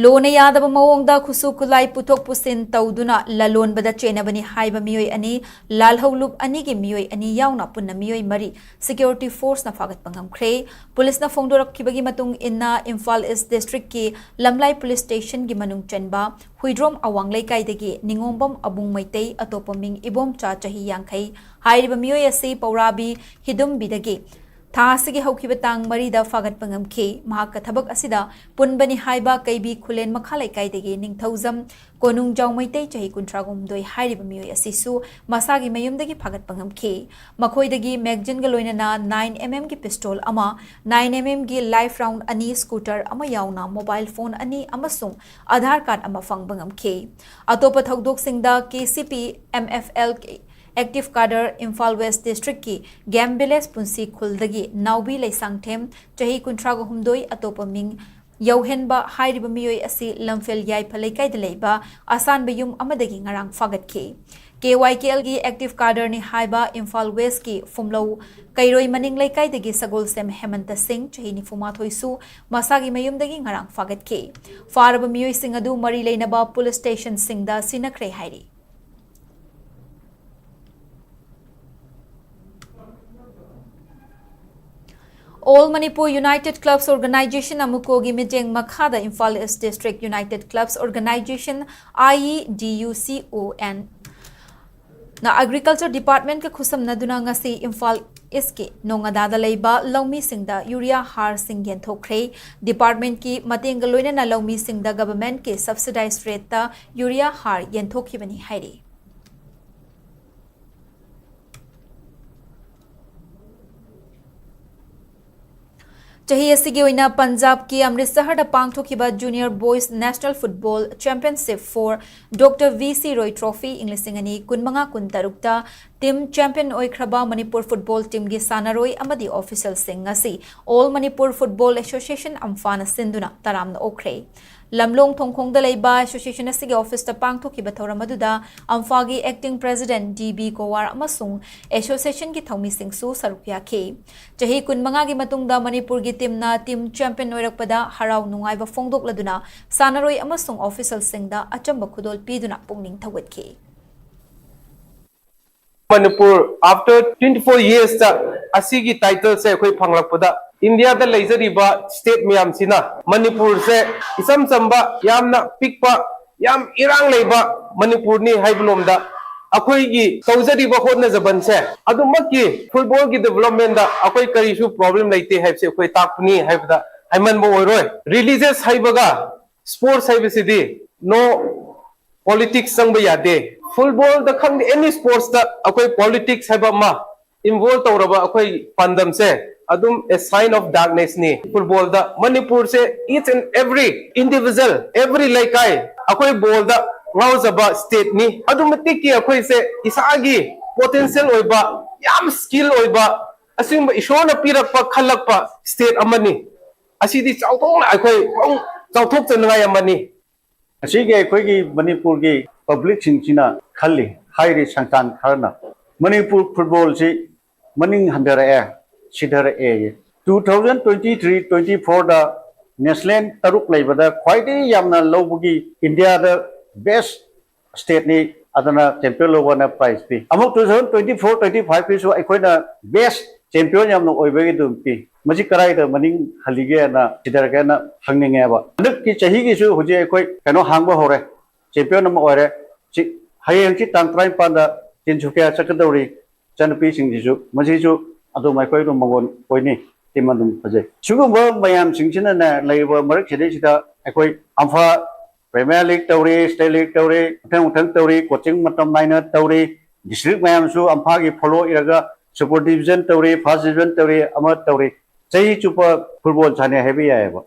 ꯂꯣꯅ ꯌꯥꯗꯕ ꯃꯑꯣꯡꯗ ꯈꯨꯠꯁꯨ ꯈꯨꯠꯂꯥꯏ ꯄꯨꯊꯣꯛ ꯄꯨꯁꯤꯟ ꯇꯧꯗꯨꯅ ꯂꯂꯣꯟꯕꯗ ꯆꯦꯟꯅꯕꯅꯤ ꯍꯥꯏꯕ ꯃꯤꯑꯣꯏ ꯑꯅꯤ, ꯂꯥꯜꯍꯧ ꯂꯨꯞ ꯑꯅꯤꯒꯤ ꯃꯤꯑꯣꯏ ꯑꯅꯤ ꯌꯥꯎꯅ ꯄꯨꯟꯅ ꯃꯤꯑꯣꯏ ꯃꯔꯤ ꯁꯦꯀ꯭ꯌꯨꯔꯤꯇꯤ ꯐꯣꯔꯁꯅ ꯐꯥꯒꯠꯄ ꯉꯝꯈ꯭ꯔꯦ꯫ ꯄꯨꯂꯤꯁꯅ ꯐꯣꯡꯗꯣꯔꯛꯈꯤꯕꯒꯤ ꯃꯇꯨꯡ ꯏꯟꯅ, ꯏꯝꯐꯥꯜ ꯏꯁ ꯗꯤꯁꯇ꯭ꯔꯤꯛꯀꯤ ꯂꯝꯂꯥꯏ ꯄꯨꯂꯤꯁ ꯁ꯭ꯇꯦꯁꯟꯒꯤ ꯃꯅꯨꯡ ꯆꯟꯕ ꯍꯨꯏꯗ꯭ꯔꯣꯝ ꯑꯋꯥꯡ ꯂꯩꯀꯥꯏꯗꯒꯤ ꯅꯤꯉꯣꯝꯕꯝ ꯑꯕꯨꯡ ꯃꯩꯇꯩ, ꯑꯇꯣꯞꯄ ꯃꯤꯡ ꯏꯕꯣꯝꯆꯥ, ꯆꯍꯤ ꯌꯥꯡꯈꯩ ꯍꯥꯏꯔꯤꯕ ꯃꯤꯑꯣꯏ ꯑꯁꯤ ꯄꯧꯔꯥꯕꯤ ꯍꯤꯗꯨꯝꯕꯤꯗꯒꯤ ꯊꯥ ꯑꯁꯤꯒꯤ ꯍꯧꯈꯤꯕ ꯇꯥꯡ ꯃꯔꯤꯗ ꯐꯥꯒꯠꯄ ꯉꯝꯈꯤ꯫ ꯃꯍꯥꯛꯀ ꯊꯕꯛ ꯑꯁꯤꯗ ꯄꯨꯟꯕꯅꯤ ꯍꯥꯏꯕ ꯀꯩꯕꯤ ꯈꯨꯂꯦꯟ ꯃꯈꯥ ꯂꯩꯀꯥꯏꯗꯒꯤ ꯅꯤꯡꯊꯧꯖꯝ ꯀꯣꯅꯨꯡꯖꯥꯎ ꯃꯩꯇꯩ, ꯆꯍꯤ ꯀꯨꯟꯊ꯭ꯔꯥ ꯍꯨꯝꯗꯣꯏ ꯍꯥꯏꯔꯤꯕ ꯃꯤꯑꯣꯏ ꯑꯁꯤꯁꯨ ꯃꯁꯥꯒꯤ ꯃꯌꯨꯝꯗꯒꯤ ꯐꯥꯒꯠꯄ ꯉꯝꯈꯤ꯫ ꯃꯈꯣꯏꯗꯒꯤ magazine ꯒ ꯂꯣꯏꯅꯅ nine M M ꯒꯤ pistol ꯑꯃ, nine M M ꯒꯤ live round ꯑꯅꯤ, scooter ꯑꯃ ꯌꯥꯎꯅ mobile phone ꯑꯅꯤ ꯑꯃꯁꯨꯡ Aadhaar card ꯑꯃ ꯐꯪꯕ ꯉꯝꯈꯤ꯫ ꯑꯇꯣꯞꯄ ꯊꯧꯗꯣꯛꯁꯤꯡꯗ, K C P M F L ꯒꯤ active cadre, Imphal West District ꯀꯤ Game Village ꯄꯨꯟꯁꯤ ꯈꯨꯜꯗꯒꯤ ꯅꯥꯎꯕꯤ ꯂꯩꯁꯥꯡꯊꯦꯝ, ꯆꯍꯤ ꯀꯨꯟꯊ꯭ꯔꯥ ꯍꯨꯝꯗꯣꯏ, ꯑꯇꯣꯞꯄ ꯃꯤꯡ ꯌꯧꯍꯦꯟꯕ ꯍꯥꯏꯔꯤꯕ ꯃꯤꯑꯣꯏ ꯑꯁꯤ ꯂꯝꯐꯦꯜ ꯌꯥꯏꯐ ꯂꯩꯀꯥꯏꯗ ꯂꯩꯕ ꯑꯁꯥꯟꯕ ꯌꯨꯝ ꯑꯃꯗꯒꯤ ꯉꯔꯥꯡ ꯐꯥꯒꯠꯈꯤ꯫ K Y K L ꯒꯤ active cadre ꯅꯤ ꯍꯥꯏꯕ ꯏꯝꯐꯥꯜ West ꯀꯤ ꯐꯨꯝꯂꯧ ꯀꯩꯔꯣꯏ ꯃꯅꯤꯡ ꯂꯩꯀꯥꯏꯗꯒꯤ ꯁꯒꯣꯜꯁꯦꯝ ꯍꯦꯃꯟꯇ ꯁꯤꯡ, ꯆꯍꯤ ꯅꯤꯐꯨ ꯃꯥꯊꯣꯏ ꯁꯨ, ꯃꯁꯥꯒꯤ ꯃꯌꯨꯝꯗꯒꯤ ꯉꯔꯥꯡ ꯐꯥꯒꯠꯈꯤ꯫ ꯐꯥꯔꯕ ꯃꯤꯑꯣꯏꯁꯤꯡ ꯑꯗꯨ ꯃꯔꯤ ꯂꯩꯅꯕ police station ꯁꯤꯡꯗ ꯁꯤꯟꯅꯈ꯭ꯔꯦ ꯍꯥꯏꯔꯤ꯫ All Manipur United Clubs Organisation, ꯑꯃꯨꯀꯣꯒꯤ ꯃꯤꯠꯌꯦꯡ ꯃꯈꯥꯗ Imphal East District United Clubs Organisation, I E D U C O N, ꯅ Agriculture Department ꯀ ꯈꯨꯠꯁꯝꯅꯗꯨꯅ ꯉꯁꯤ ꯏꯝꯐꯥꯜ East ꯀꯤ ꯅꯣꯉꯥꯗꯥꯗ ꯂꯩꯕ ꯂꯧꯃꯤꯁꯤꯡꯗ urea ꯍꯥꯔꯁꯤꯡ ꯌꯦꯟꯊꯣꯛꯈ꯭ꯔꯦ꯫ Department ꯀꯤ ꯃꯇꯦꯡꯒ ꯂꯣꯏꯅꯅ ꯂꯧꯃꯤꯁꯤꯡꯗ government ꯀꯤ subsidized rate ꯇ urea ꯍꯥꯔ ꯌꯦꯟꯊꯣꯛꯈꯤꯕꯅꯤ ꯍꯥꯏꯔꯤ꯫ ꯆꯍꯤ ꯑꯁꯤꯒꯤ ꯑꯣꯏꯅ ꯄꯟꯖꯥꯕꯀꯤ ꯑꯃ꯭ꯔꯤꯠꯁꯍꯔꯗ ꯄꯥꯡꯊꯣꯛꯈꯤꯕ Junior Boys National Football Championship for Doctor V C Roy Trophy ꯏꯪ ꯂꯤꯁꯤꯡ ꯑꯅꯤ ꯀꯨꯟꯃꯉꯥ ꯀꯨꯟꯇꯔꯨꯛꯇ team champion ꯑꯣꯏꯈ꯭ꯔꯕ Manipur football team ꯒꯤ ꯁꯥꯟꯅꯔꯣꯏ ꯑꯃꯗꯤ official ꯁꯤꯡ ꯉꯁꯤ All Manipur Football Association, ꯑꯝꯐꯥꯅ ꯁꯤꯟꯗꯨꯅ ꯇꯔꯥꯝꯅ ꯑꯣꯛꯈ꯭ꯔꯦ꯫ ꯂꯝꯂꯣꯡ ꯊꯣꯡꯈꯣꯡꯗ ꯂꯩꯕ association ꯑꯁꯤꯒꯤ office ꯇ ꯄꯥꯡꯊꯣꯛꯈꯤꯕ ꯊꯧꯔꯝ ꯑꯗꯨꯗ ꯑꯝꯐꯥꯒꯤ acting president D B ꯒꯣꯋꯥꯔ ꯑꯃꯁꯨꯡ association ꯒꯤ ꯊꯧꯃꯤꯁꯤꯡꯁꯨ ꯁꯔꯨꯛ ꯌꯥꯈꯤ꯫ ꯆꯍꯤ ꯀꯨꯟꯃꯉꯥꯒꯤ ꯃꯇꯨꯡꯗ ꯃꯅꯤꯄꯨꯔꯒꯤ team ꯅ team champion ꯑꯣꯏꯔꯛꯄꯗ ꯍꯔꯥꯎ ꯅꯨꯡꯉꯥꯏꯕ ꯐꯣꯡꯗꯣꯛꯂꯗꯨꯅ ꯁꯥꯟꯅꯔꯣꯏ ꯑꯃꯁꯨꯡ official ꯁꯤꯡꯗ ꯑꯆꯝꯕ ꯈꯨꯗꯣꯜ ꯄꯤꯗꯨꯅ ꯄꯨꯛꯅꯤꯡ ꯊꯧꯒꯠꯈꯤ꯫ Manipur, after twenty four years ꯇ ꯑꯁꯤꯒꯤ title ꯁꯦ ꯑꯩꯈꯣꯏ ꯐꯪꯂꯛꯄꯗ, ꯏꯟꯗꯤꯌꯥꯗ ꯂꯩꯖꯔꯤꯕ state ꯃꯌꯥꯝꯁꯤꯅ ꯃꯅꯤꯄꯨꯔꯁꯦ ꯏꯆꯝ ꯆꯝꯕ, ꯌꯥꯝꯅ ꯄꯤꯛꯄ, ꯌꯥꯝ ꯏꯔꯥꯡ ꯂꯩꯕ ꯃꯅꯤꯄꯨꯔꯅꯤ ꯍꯥꯏꯕ ꯂꯣꯝꯗ ꯑꯩꯈꯣꯏꯒꯤ ꯇꯧꯖꯔꯤꯕ ꯍꯣꯠꯅꯖꯕꯟꯁꯦ ꯑꯗꯨꯃꯛꯀꯤ ꯐꯨꯠꯕꯣꯜꯒꯤ ꯗꯤꯕꯦꯂꯞꯃꯦꯟꯗ ꯑꯩꯈꯣꯏ ꯀꯔꯤꯁꯨ ꯄ꯭ꯔꯣꯕ꯭ꯂꯦꯝ ꯂꯩꯇꯦ ꯍꯥꯏꯕꯁꯦ ꯑꯩꯈꯣꯏ ꯇꯥꯛꯄꯅꯤ ꯍꯥꯏꯕꯗ ꯍꯥꯏꯃꯟꯕ ꯑꯣꯏꯔꯣꯏ꯫ ꯔꯤꯂꯤꯖꯁ ꯍꯥꯏꯕꯒ ꯁ꯭ꯄꯣꯔꯠꯁ ꯍꯥꯏꯕꯁꯤꯗꯤ ꯅꯣ ꯄꯣꯂꯤꯇꯤꯛꯁ ꯆꯪꯕ ꯌꯥꯗꯦ꯫ ꯐꯨꯠꯕꯣꯜꯗ ꯈꯪꯗꯦ, ꯑꯦꯅꯤ ꯁ꯭ꯄꯣꯔꯠꯁꯇ ꯑꯩꯈꯣꯏ ꯄꯣꯂꯤꯇꯤꯛꯁ ꯍꯥꯏꯕ ꯑꯃ ꯏꯟꯚꯣꯜꯕ ꯇꯧꯔꯕ ꯑꯩꯈꯣꯏ ꯄꯥꯟꯗꯝꯁꯦ ꯑꯗꯨꯝ a sign of darknessꯅꯤ꯫ ꯐꯨꯠꯕꯣꯜꯗ ꯃꯅꯤꯄꯨꯔꯁꯦ each and every individual, every ꯂꯩꯀꯥꯏ ꯑꯩꯈꯣꯏ ꯕꯣꯜꯗ ꯉꯥꯎꯖꯕ ꯁ꯭ꯇꯦꯠꯅꯤ꯫ ꯑꯗꯨ ꯃꯇꯤꯛꯀꯤ ꯑꯩꯈꯣꯏꯁꯦ ꯏꯁꯥꯒꯤ ꯄꯣꯇꯦꯟꯁꯤꯌꯦꯜ ꯑꯣꯏꯕ, ꯌꯥꯝ ꯁ꯭ꯀꯤꯜ ꯑꯣꯏꯕ, ꯑꯁꯤꯒꯨꯝꯕ ꯏꯁꯣꯔꯅ ꯄꯤꯔꯛꯄ, ꯈꯜꯂꯛꯄ ꯁ꯭ꯇꯦꯠ ꯑꯃꯅꯤ꯫ ꯑꯁꯤꯗꯤ ꯆꯥꯎꯊꯣꯛꯅ ꯑꯩꯈꯣꯏ ꯃꯑꯣꯡ ꯆꯥꯎꯊꯣꯛꯆꯅꯤꯡꯉꯥꯏ ꯑꯃꯅꯤ꯫ ꯑꯁꯤꯒꯤ ꯑꯩꯈꯣꯏꯒꯤ ꯃꯅꯤꯄꯨꯔꯒꯤ ꯄꯕ꯭ꯂꯤꯛꯁꯤꯡꯁꯤꯅ ꯈꯜꯂꯤ, ꯍꯥꯏꯔꯤ ꯁꯪꯁꯊꯥꯟ ꯈꯔꯅ ꯃꯅꯤꯄꯨꯔ ꯐꯨꯠꯕꯣꯜꯁꯤ ꯃꯅꯤꯡ ꯍꯟꯊꯔꯛꯑꯦ, ꯁꯤꯊꯔꯛꯑꯦ꯫ Two thousand twenty three twenty fourꯗ ꯅꯦꯁꯅꯦꯜ ꯇꯔꯨꯛ ꯂꯩꯕꯗ ꯈ꯭ꯋꯥꯏꯗꯒꯤ ꯌꯥꯝꯅ ꯂꯧꯕꯒꯤ ꯏꯟꯗꯤꯌꯥꯗ ꯕꯦꯁ ꯁ꯭ꯇꯦꯠꯅꯤ, ꯑꯗꯨꯅ ꯆꯦꯝꯄꯤꯌꯟ ꯂꯧꯕꯅ ꯄ꯭ꯔꯥꯏꯖ ꯄꯤ꯫ ꯑꯃꯨꯛ two thousand twenty four twenty fiveꯀꯤꯁꯨ ꯑꯩꯈꯣꯏꯅ ꯕꯦꯁ ꯆꯦꯝꯄꯤꯌꯟ ꯌꯥꯝꯅ ꯑꯣꯏꯕꯒꯤ ꯑꯗꯨꯝ ꯄꯤ꯫ ꯃꯁꯤ ꯀꯗꯥꯏꯗ ꯃꯅꯤꯡ ꯍꯜꯂꯤꯒꯦꯅ ꯁꯤꯊꯔꯒꯦꯅ ꯍꯪꯅꯤꯡꯉꯦꯕ꯫ ꯍꯟꯗꯛꯀꯤ ꯆꯍꯤꯒꯤꯁꯨ ꯍꯧꯖꯤꯛ ꯑꯩꯈꯣꯏ ꯀꯩꯅꯣ ꯍꯥꯡꯕ ꯍꯧꯔꯦ, ꯆꯦꯝꯄꯤꯌꯟ ꯑꯃ ꯑꯣꯏꯔꯦ꯫ ꯁꯤ ꯍꯌꯦꯡꯁꯤ ꯇꯥꯡ ꯇꯔꯥꯅꯤꯄꯥꯟꯗ ꯇꯤꯟꯁꯨꯀꯤꯌꯥ ꯆꯠꯀꯗꯧꯔꯤ ꯏꯆꯟꯅꯨꯄꯤꯁꯤꯡꯁꯤꯁꯨ, ꯃꯁꯤꯁꯨ ꯑꯗꯨꯝ ꯑꯩꯈꯣꯏ ꯑꯗꯨꯝ ꯃꯉꯣꯟ ꯑꯣꯏꯅꯤ꯫ ꯇꯤꯝ ꯑꯗꯨꯝ ꯐꯖꯩ꯫ ꯁꯤꯒꯨꯝꯕ ꯃꯌꯥꯝꯁꯤꯡꯁꯤꯅꯅꯦ, ꯂꯩꯔꯤꯕ ꯃꯔꯛꯁꯤꯗꯩꯁꯤꯗ ꯑꯩꯈꯣꯏ ꯑꯝꯐꯥ ꯄ꯭ꯔꯤꯃꯤꯌꯔ ꯂꯤꯒ ꯇꯧꯔꯤ, ꯁ꯭ꯇꯦꯠ ꯂꯤꯒ ꯇꯧꯔꯤ, ꯃꯊꯪ ꯃꯊꯪ ꯇꯧꯔꯤ, ꯀꯣꯆꯤꯡ ꯃꯇꯝ ꯅꯥꯏꯅ ꯇꯧꯔꯤ, ꯗꯤꯁꯇ꯭ꯔꯤꯛ ꯃꯌꯥꯝꯁꯨ ꯑꯝꯐꯥꯒꯤ ꯐꯣꯂꯣ ꯏꯔꯒ ꯁꯨꯄꯔ ꯗꯤꯕꯤꯖꯟ ꯇꯧꯔꯤ, ꯐꯥꯔꯁ ꯗꯤꯕꯤꯖꯟ ꯇꯧꯔꯤ, ꯑꯃ ꯇꯧꯔꯤ꯫ ꯆꯍꯤ ꯆꯨꯞꯄ ꯐꯨꯠꯕꯣꯜ ꯁꯥꯟꯅꯩ ꯍꯥꯏꯕ ꯌꯥꯏꯑꯕ꯫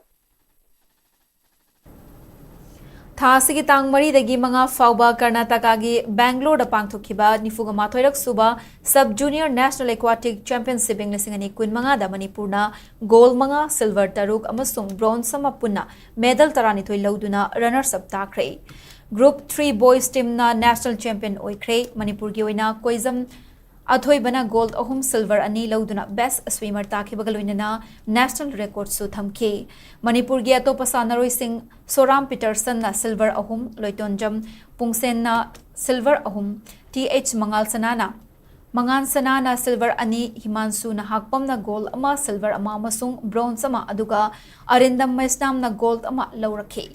ꯊꯥ ꯑꯁꯤꯒꯤ ꯇꯥꯡ ꯃꯔꯤꯗꯒꯤ ꯃꯉꯥ ꯐꯥꯎꯕ ꯀꯔꯅꯥꯇꯀꯥꯒꯤ ꯕꯦꯡꯒ꯭ꯂꯣꯔꯗ ꯄꯥꯡꯊꯣꯛꯈꯤꯕ ꯅꯤꯐꯨꯒ ꯃꯥꯊꯣꯏꯔꯛ ꯁꯨꯕ ꯁꯕ ꯖꯨꯅꯤꯌꯔ ꯅꯦꯁꯅꯦꯜ ꯑꯦꯀ꯭ꯋꯥꯇꯤꯛ ꯆꯦꯝꯄꯤꯌꯟꯁꯤꯞ ꯏꯪ ꯂꯤꯁꯤꯡ ꯑꯅꯤ ꯀꯨꯟꯃꯉꯥꯗ ꯃꯅꯤꯄꯨꯔꯅ ꯒꯣꯜ ꯃꯉꯥ, ꯁꯤꯜꯚꯔ ꯇꯔꯨꯛ ꯑꯃꯁꯨꯡ ꯕ꯭ꯔꯣꯟꯖ ꯑꯃ ꯄꯨꯟꯅ ꯃꯦꯗꯜ ꯇꯔꯥꯅꯤꯊꯣꯏ ꯂꯧꯗꯨꯅ ꯔꯅꯔꯁ ꯑꯞ ꯇꯥꯈ꯭ꯔꯦ꯫ ꯒ꯭ꯔꯨꯞ ꯊ꯭ꯔꯤ ꯕꯣꯏꯁ ꯇꯤꯝꯅ ꯅꯦꯁꯅꯦꯜ ꯆꯦꯝꯄꯤꯌꯟ ꯑꯣꯏꯈ꯭ꯔꯦ꯫ ꯃꯅꯤꯄꯨꯔꯒꯤ ꯑꯣꯏꯅ ꯀꯣꯏꯖꯝ ꯑꯊꯣꯏꯕꯅ ꯒꯣꯜꯗ ꯑꯍꯨꯝ, ꯁꯤꯜꯚꯔ ꯑꯅꯤ ꯂꯧꯗꯨꯅ ꯕꯦꯁ ꯁ꯭ꯋꯤꯃꯔ ꯇꯥꯈꯤꯕꯒ ꯂꯣꯏꯅꯅ ꯅꯦꯁꯅꯦꯜ ꯔꯦꯀꯣꯔꯗꯁꯨ ꯊꯝꯈꯤ꯫ ꯃꯅꯤꯄꯨꯔꯒꯤ ꯑꯇꯣꯞꯄ ꯁꯥꯟꯅꯔꯣꯏꯁꯤꯡ ꯁꯣꯔꯥꯝ ꯄꯤꯇꯔꯁꯟꯅ ꯁꯤꯜꯚꯔ ꯑꯍꯨꯝ, ꯂꯣꯏꯇꯣꯟꯖꯝ ꯄꯨꯡꯁꯦꯟꯅ ꯁꯤꯜꯚꯔ ꯑꯍꯨꯝ, ꯇꯤ ꯑꯩꯆ ꯃꯉꯥꯜ ꯁꯅꯥꯅ, ꯃꯉꯥꯟ ꯁꯅꯥꯅ ꯁꯤꯜꯚꯔ ꯑꯅꯤ, ꯍꯤꯃꯥꯟꯁꯨ ꯅꯍꯥꯛꯄꯝꯅ ꯒꯣꯜꯗ ꯑꯃ, ꯁꯤꯜꯚꯔ ꯑꯃ ꯑꯃꯁꯨꯡ ꯕ꯭ꯔꯣꯟꯖ ꯑꯃ, ꯑꯗꯨꯒ ꯑꯔꯤꯟꯗꯝ ꯃꯩꯁꯅꯥꯝꯅ ꯒꯣꯜꯗ ꯑꯃ ꯂꯧꯔꯛꯈꯤ꯫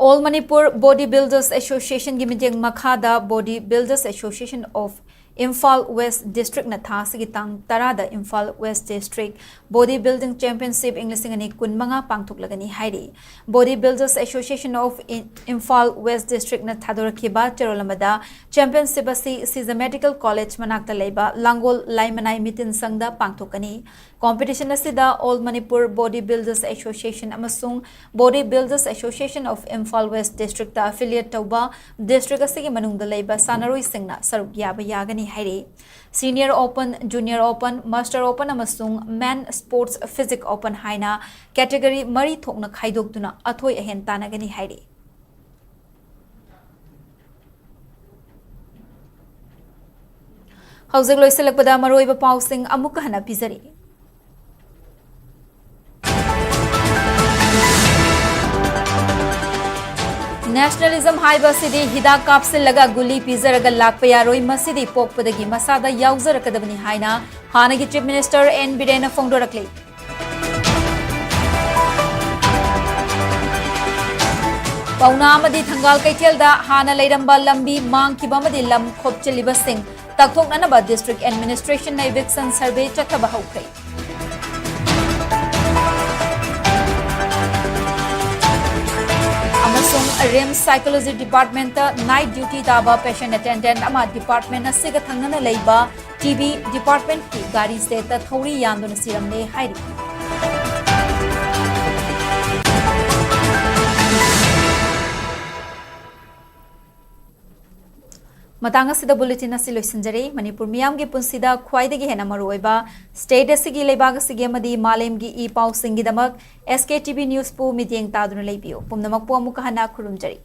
All Manipur Body Builders Associationꯒꯤ ꯃꯤꯠꯌꯦꯡ ꯃꯈꯥꯗ Body Builders Association of Imphal West Districtꯅ ꯊꯥ ꯑꯁꯤꯒꯤ ꯇꯥꯡ ꯇꯔꯥꯗ Imphal West District Body Building Championship ꯏꯪ ꯂꯤꯁꯤꯡ ꯑꯅꯤ ꯀꯨꯟꯃꯉꯥ ꯄꯥꯡꯊꯣꯛꯂꯒꯅꯤ ꯍꯥꯏꯔꯤ꯫ Body Builders Association of I-, Imphal West Districtꯅ ꯊꯥꯗꯣꯔꯛꯈꯤꯕ ꯆꯦꯔꯣꯜ ꯑꯃꯗ championship ꯑꯁꯤ ꯁꯤꯖ ꯃꯦꯗꯤꯀꯦꯜ ꯀꯣꯂꯦꯖ ꯃꯅꯥꯛꯇ ꯂꯩꯕ ꯂꯥꯡꯒꯣꯜ ꯂꯥꯏꯃꯅꯥꯏ ꯃꯤꯇꯤꯟ ꯁꯪꯗ ꯄꯥꯡꯊꯣꯛꯀꯅꯤ꯫ Competition ꯑꯁꯤꯗ All Manipur Body Builders Association ꯑꯃꯁꯨꯡ Body Builders Association of Imphal West Districtꯇ affiliate ꯇꯧꯕ district ꯑꯁꯤꯒꯤ ꯃꯅꯨꯡꯗ ꯂꯩꯕ ꯁꯥꯟꯅꯔꯣꯏꯁꯤꯡꯅ ꯁꯔꯨꯛ ꯌꯥꯕ ꯌꯥꯒꯅꯤ ꯍꯥꯏꯔꯤ꯫ Senior Open, Junior Open, Master Open ꯑꯃꯁꯨꯡ Men Sports Physique Open ꯍꯥꯏꯅ category ꯃꯔꯤ ꯊꯣꯛꯅ ꯈꯥꯏꯗꯣꯛꯇꯨꯅ ꯑꯊꯣꯏ ꯑꯍꯦꯟ ꯇꯥꯟꯅꯒꯅꯤ ꯍꯥꯏꯔꯤ꯫ ꯍꯧꯖꯤꯛ ꯂꯣꯏꯁꯤꯜꯂꯛꯄꯗ ꯃꯔꯨꯑꯣꯏꯕ ꯄꯥꯎꯁꯤꯡ ꯑꯃꯨꯛꯀ ꯍꯟꯅ ꯄꯤꯖꯔꯤ꯫ Nationalism ꯍꯥꯏꯕ ꯑꯁꯤꯗꯤ ꯍꯤꯗꯥꯛ ꯀꯥꯞꯁꯤꯜꯂꯒ ꯒꯨꯂꯤ ꯄꯤꯖꯔꯒ ꯂꯥꯛꯄ ꯌꯥꯔꯣꯏ, ꯃꯁꯤꯗꯤ ꯄꯣꯛꯄꯗꯒꯤ ꯃꯁꯥꯗ ꯌꯥꯎꯖꯔꯛꯀꯗꯕꯅꯤ ꯍꯥꯏꯅ ꯍꯥꯟꯅꯒꯤ Chief Minister ꯑꯦꯟ ꯕꯤꯔꯦꯟꯅ ꯐꯣꯡꯗꯣꯔꯛꯂꯤ꯫ ꯄꯥꯎꯅꯥ ꯑꯃꯗꯤ ꯊꯪꯒꯥꯜ ꯀꯩꯊꯦꯜꯗ ꯍꯥꯟꯅ ꯂꯩꯔꯝꯕ ꯂꯝꯕꯤ ꯃꯥꯡꯈꯤꯕ ꯑꯃꯗꯤ ꯂꯝ ꯈꯣꯞꯆꯤꯜꯂꯤꯕꯁꯤꯡ ꯇꯛꯊꯣꯛꯅꯅꯕ district administrationꯅ eviction survey ꯆꯠꯊꯕ ꯍꯧꯈ꯭ꯔꯦ꯫ ꯑꯃꯁꯨꯡ RIMS Psychology Departmentꯇ night duty ꯇꯥꯕ patient attendant ꯑꯃ department ꯑꯁꯤꯒ ꯊꯪꯅꯅ ꯂꯩꯕ TB departmentꯀꯤ ꯒꯥꯔꯤꯁꯦ ꯊꯧꯔꯤ ꯌꯥꯟꯗꯨꯅ ꯁꯤꯔꯝꯂꯦ ꯍꯥꯏꯔꯤ꯫ ꯃꯇꯥꯡ ꯑꯁꯤꯗ bulletin ꯑꯁꯤ ꯂꯣꯏꯁꯤꯟꯖꯔꯦ꯫ ꯃꯅꯤꯄꯨꯔ ꯃꯤꯌꯥꯝꯒꯤ ꯄꯨꯟꯁꯤꯗ ꯈ꯭ꯋꯥꯏꯗꯒꯤ ꯍꯦꯟꯅ ꯃꯔꯨꯑꯣꯏꯕ state ꯑꯁꯤꯒꯤ, ꯂꯩꯕꯥꯛ ꯑꯁꯤꯒꯤ ꯑꯃꯗꯤ ꯃꯥꯂꯦꯝꯒꯤ ꯏ ꯄꯥꯎꯁꯤꯡꯒꯤꯗꯃꯛ SKTV Newsꯄꯨ ꯃꯤꯠꯌꯦꯡ ꯇꯥꯗꯨꯅ ꯂꯩꯕꯤꯌꯨ꯫ ꯄꯨꯝꯅꯃꯛꯄꯨ ꯑꯃꯨꯛꯀ ꯍꯟꯅ ꯈꯨꯔꯨꯝꯖꯔꯤ꯫